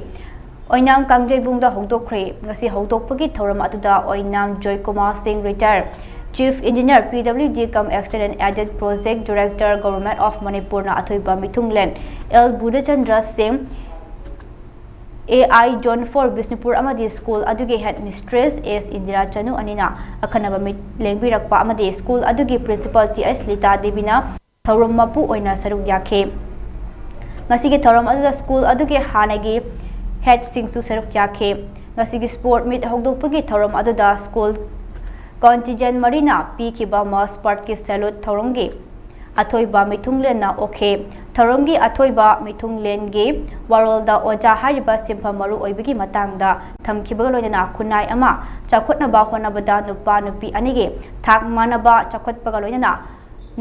ꯑꯣꯏꯅꯥꯝ ꯀꯥꯡꯖꯩꯕꯨꯡꯗ ꯍꯧꯗꯣꯛꯈ꯭ꯔꯦ꯫ ꯉꯁꯤ ꯍꯧꯗꯣꯛꯄꯒꯤ ꯊꯧꯔꯝ ꯑꯗꯨꯗ ꯑꯣꯏꯅꯥꯝ ꯖꯣꯏꯀꯨꯃꯥꯔ ꯁꯤꯡ, Retired Chief Engineer, P W D cum Extended Added Project Director, Government of Manipurꯅ ꯑꯊꯣꯏꯕ ꯃꯤꯊꯨꯡꯂꯦꯟ ꯑꯦꯜ ꯕꯨꯙꯆꯟꯗ꯭ꯔ ꯁꯤꯡ, A I Zone four Bishnupur ꯑꯃꯗꯤ ꯁ꯭ꯀꯨꯜ ꯑꯗꯨꯒꯤ Headmistress ꯑꯦꯁ ꯏꯟꯗꯤꯔꯥ ꯆꯅꯨ ꯑꯅꯤꯅ ꯑꯈꯟꯅꯕ ꯃꯤꯠ ꯂꯦꯡꯕꯤꯔꯛꯄ ꯑꯃꯗꯤ ꯁ꯭ꯀꯨꯜ ꯑꯗꯨꯒꯤ Principal ꯇꯤ ꯑꯩꯆ ꯂꯤꯇꯥ ꯗꯦꯕꯤꯅ ꯊꯧꯔꯝ ꯃꯄꯨ ꯑꯣꯏꯅ ꯁꯔꯨꯛ ꯌꯥꯈꯤ꯫ ꯉꯁꯤꯒꯤ ꯊꯧꯔꯝ ꯑꯗꯨꯗ ꯁ꯭ꯀꯨꯜ ꯑꯗꯨꯒꯤ ꯍꯥꯟꯅꯒꯤ ꯍꯦꯗꯁꯤꯡꯁꯨ ꯁꯔꯨꯛ ꯌꯥꯈꯤ꯫ ꯉꯁꯤꯒꯤ Sport Meet ꯍꯧꯗꯣꯛꯄꯒꯤ ꯊꯧꯔꯝ ꯑꯗꯨꯗ ꯁ꯭ꯀꯨꯜ contingent ꯃꯔꯤꯅ ꯄꯤꯈꯤꯕ March Past ꯀꯤ salute ꯊꯧꯔꯝꯒꯤ ꯑꯊꯣꯏꯕ ꯃꯤꯊꯨꯡꯂꯦꯟꯅ ꯑꯣꯛꯈꯤ꯫ ꯊꯧꯔꯝꯒꯤ ꯑꯊꯣꯏꯕ ꯃꯤꯊꯨꯡꯂꯦꯟꯒꯤ ꯋꯥꯔꯣꯜꯗ ꯑꯣꯖꯥ ꯍꯥꯏꯔꯤꯕ ꯁꯤꯟꯐꯝ ꯃꯔꯨ ꯑꯣꯏꯕꯒꯤ ꯃꯇꯥꯡꯗ ꯊꯝꯈꯤꯕꯒ ꯂꯣꯏꯅꯅ ꯈꯨꯟꯅꯥꯏ ꯑꯃ ꯆꯥꯎꯈꯠꯅꯕ ꯍꯣꯠꯅꯕꯗ ꯅꯨꯄꯥ ꯅꯨꯄꯤ ꯑꯅꯤꯒꯤ ꯊꯥꯛ ꯃꯥꯟꯅꯕ ꯆꯥꯎꯈꯠꯄꯒ ꯂꯣꯏꯅꯅ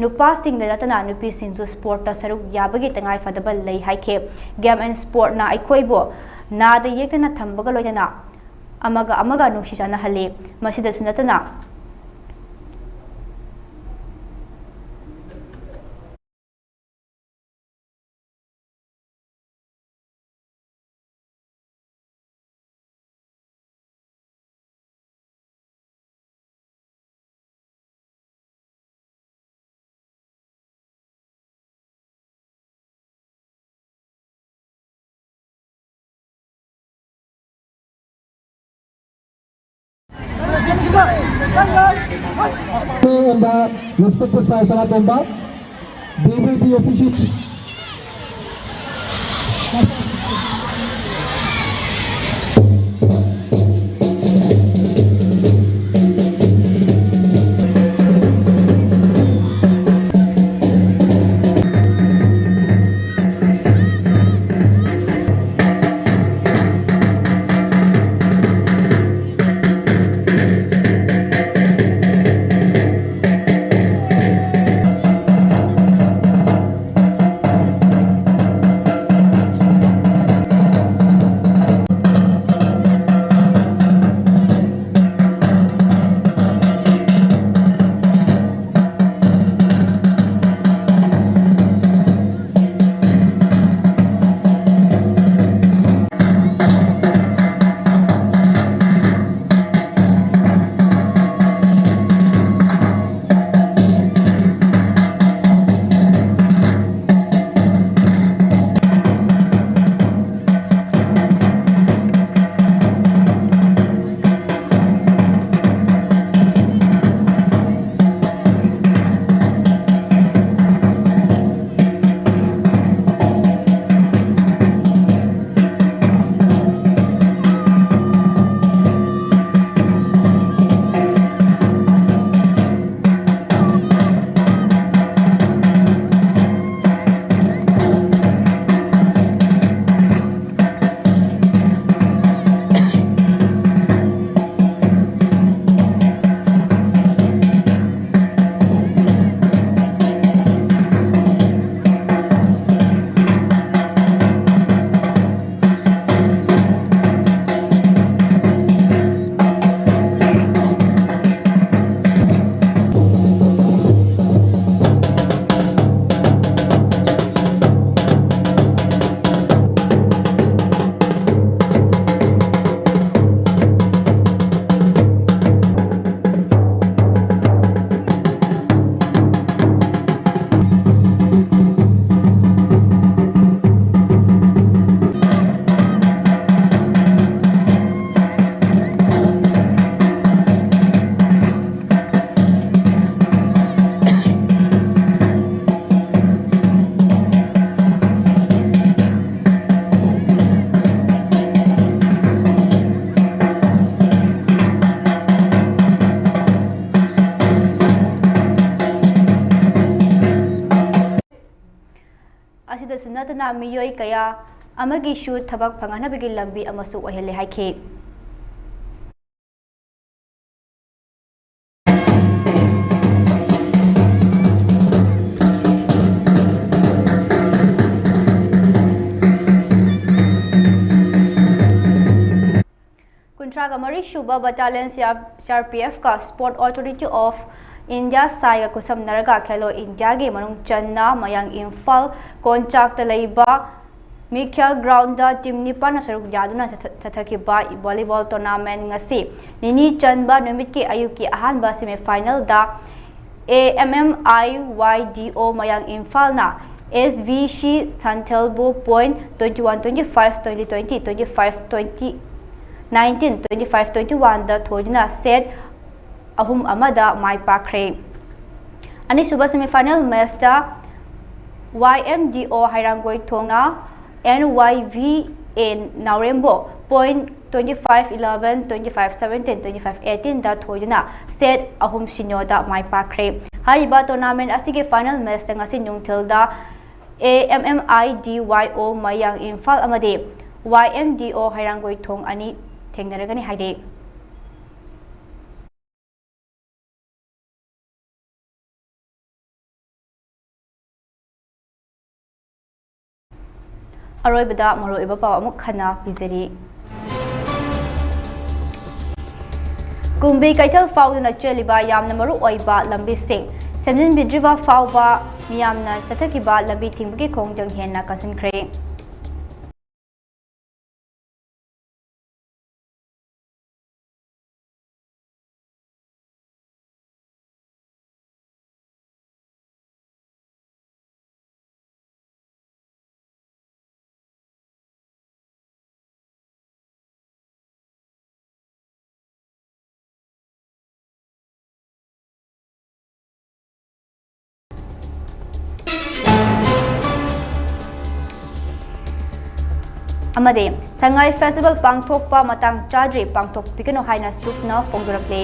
ꯅꯨꯄꯥꯁꯤꯡꯗ ꯅꯠꯇꯅ ꯅꯨꯄꯤꯁꯤꯡꯁꯨ ꯁ꯭ꯄꯣꯔꯠꯇ ꯁꯔꯨꯛ ꯌꯥꯕꯒꯤ ꯇꯉꯥꯏ ꯐꯗꯕ ꯂꯩ ꯍꯥꯏꯈꯤ꯫ Game and Sportꯅ ꯑꯩꯈꯣꯏꯕꯨ ꯅꯥꯗ ꯌꯦꯛꯇꯅ ꯊꯝꯕꯒ ꯂꯣꯏꯅꯅ ꯑꯃꯒ ꯑꯃꯒ ꯅꯨꯡꯁꯤ ꯆꯥꯟꯅꯍꯜꯂꯤ꯫ ꯃꯁꯤꯗꯁꯨ ꯅꯠꯇꯅ And the respected Sai Sala Tomba, they will be officiating. ꯗꯁꯨ ꯅꯠꯇꯅ ꯃꯤꯑꯣꯏ ꯀꯌꯥ ꯑꯃꯒꯤꯁꯨ ꯊꯕꯛ ꯐꯪꯍꯟꯅꯕꯒꯤ ꯂꯝꯕꯤ ꯑꯃꯁꯨ ꯑꯣꯏꯍꯜꯂꯦ ꯍꯥꯏꯈꯤ꯫ ꯀꯨꯟꯊ꯭ꯔꯥꯒ ꯃꯔꯤ ꯁꯨꯕ Battalion ꯁꯤ ꯑꯥꯔ ꯄꯤ ꯑꯦꯐꯀ Sport Authority of India, ꯁꯥꯏꯒ ꯈꯨꯠꯁꯝꯅꯔꯒ ꯈꯦꯂꯣ ꯏꯟꯗꯤꯌꯥꯒꯤ ꯃꯅꯨꯡ ꯆꯟꯅ ꯃꯌꯥꯡ ꯏꯝꯐꯥꯜ ꯀꯣꯟꯆꯥꯛꯇ ꯂꯩꯕ ꯃꯤꯈꯦꯜ ꯒ꯭ꯔꯥꯎꯟꯗ ꯇꯤꯝ ꯅꯤꯄꯥꯟꯅ ꯁꯔꯨꯛ ꯌꯥꯗꯨꯅ ꯆꯠꯊ-, ꯆꯠꯊꯈꯤꯕ ꯚꯣꯂꯤꯕꯣꯜ ꯇꯣꯔꯅꯥꯃꯦꯟ ꯉꯁꯤ ꯅꯤꯅꯤ ꯆꯟꯕ ꯅꯨꯃꯤꯠꯀꯤ ꯑꯌꯨꯛꯀꯤ ꯑꯍꯥꯟꯕ ꯁꯦꯃꯤꯐꯥꯏꯅꯦꯜꯗ ꯑꯦ ꯑꯦꯝ ꯑꯦꯝ ꯑꯥꯏ ꯋꯥꯏ ꯗꯤ ꯑꯣ ꯃꯌꯥꯡ ꯏꯝꯐꯥꯜꯅ ꯑꯦꯁ V C ꯁꯟꯊꯦꯜꯕꯨ point twenty one twenty five, twenty twenty, twenty five twenty, nineteen twenty five twenty one ꯗ ꯊꯣꯏꯗꯨꯅ ꯁꯦꯠ ꯑꯍꯨꯝ ꯑꯃꯗ ꯃꯥꯏ ꯄꯥꯛꯈ꯭ꯔꯦ꯫ ꯑꯅꯤꯁꯨꯕ ꯁꯦꯃꯤꯐꯥꯏꯅꯦꯜ ꯃꯦꯆꯇ ꯋꯥꯏ ꯑꯦꯝ ꯗꯤ ꯑꯣ ꯍꯩꯔꯥꯡꯒꯣꯏꯊꯣꯡꯅ ꯑꯦꯟ ꯋꯥꯏ ꯚꯤ ꯑꯦ ꯅꯥꯎꯔꯦꯝꯕꯨ point twenty five eleven, twenty five seventeen, twenty five eighteen ꯗ ꯊꯣꯏꯗꯨꯅ set ꯑꯍꯨꯝ ꯁꯤꯅꯣꯗ ꯃꯥꯏ ꯄꯥꯛꯈ꯭ꯔꯦ꯫ ꯍꯥꯏꯔꯤꯕ tournament ꯑꯁꯤꯒꯤ final ꯃꯦꯆꯇ ꯉꯁꯤ ꯅꯨꯡꯊꯤꯜꯗ A M M I D ꯋꯥꯏ ꯑꯣ ꯃꯌꯥꯡ ꯏꯝꯐꯥꯜ ꯑꯃꯗꯤ ꯋꯥꯏ ꯑꯦꯝ ꯗꯤ ꯑꯣ ꯍꯩꯔꯥꯡꯒꯣꯏꯊꯣꯡ ꯑꯅꯤ ꯊꯦꯡꯅꯔꯒꯅꯤ ꯍꯥꯏꯔꯤ꯫ ꯑꯔꯣꯏꯕꯗ ꯃꯔꯨꯑꯣꯏꯕ ꯄꯥꯎ ꯑꯃꯨꯛ ꯍꯟꯅ ꯄꯤꯖꯔꯤ꯫ ꯀꯨꯝꯕꯤ ꯀꯩꯊꯦꯜ ꯐꯥꯎꯗꯨꯅ ꯆꯦꯜꯂꯤꯕ ꯌꯥꯝꯅ ꯃꯔꯨ ꯑꯣꯏꯕ ꯂꯝꯕꯤꯁꯤꯡ ꯁꯦꯝꯖꯤꯟꯕꯤꯗ꯭ꯔꯤꯕ ꯐꯥꯎꯕ ꯃꯤꯌꯥꯝꯅ ꯆꯠꯊꯈꯤꯕ ꯂꯝꯕꯤ ꯊꯤꯡꯕꯒꯤ ꯈꯣꯡꯖꯪ ꯍꯦꯟꯅ ꯀꯟꯁꯤꯟꯈ꯭ꯔꯦ꯫ ꯑꯃꯗꯤ ꯁꯉꯥꯏ ꯐꯦꯁꯇꯤꯚꯦꯜ ꯄꯥꯡꯊꯣꯛꯄ ꯃꯇꯥꯡ ꯆꯥꯗ꯭ꯔꯤ, ꯄꯥꯡꯊꯣꯛꯄꯤꯒꯅꯨ ꯍꯥꯏꯅ ꯁꯨꯛꯅ ꯐꯣꯡꯗꯣꯔꯛꯂꯤ꯫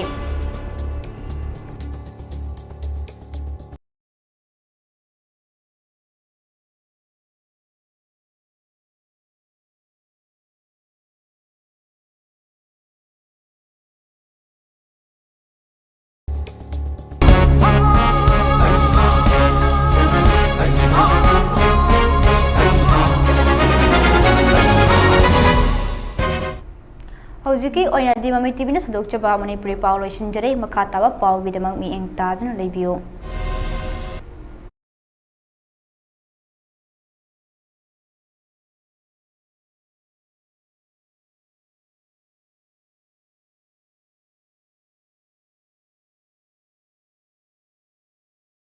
ꯍꯧꯖꯤꯛꯀꯤ ꯑꯣꯏꯅꯗꯤ ꯃꯃꯤ ꯇꯤꯚꯤꯅ ꯁꯟꯗꯣꯛꯆꯕ ꯃꯅꯤꯄꯨꯔꯤ ꯄꯥꯎ ꯂꯣꯏꯁꯤꯟꯖꯔꯦ꯫ ꯃꯈꯥ ꯇꯥꯕ ꯄꯥꯎꯒꯤꯗꯃꯛ ꯃꯤꯠꯌꯦꯡ ꯇꯥꯗꯨꯅ ꯂꯩꯕꯤꯌꯨ꯫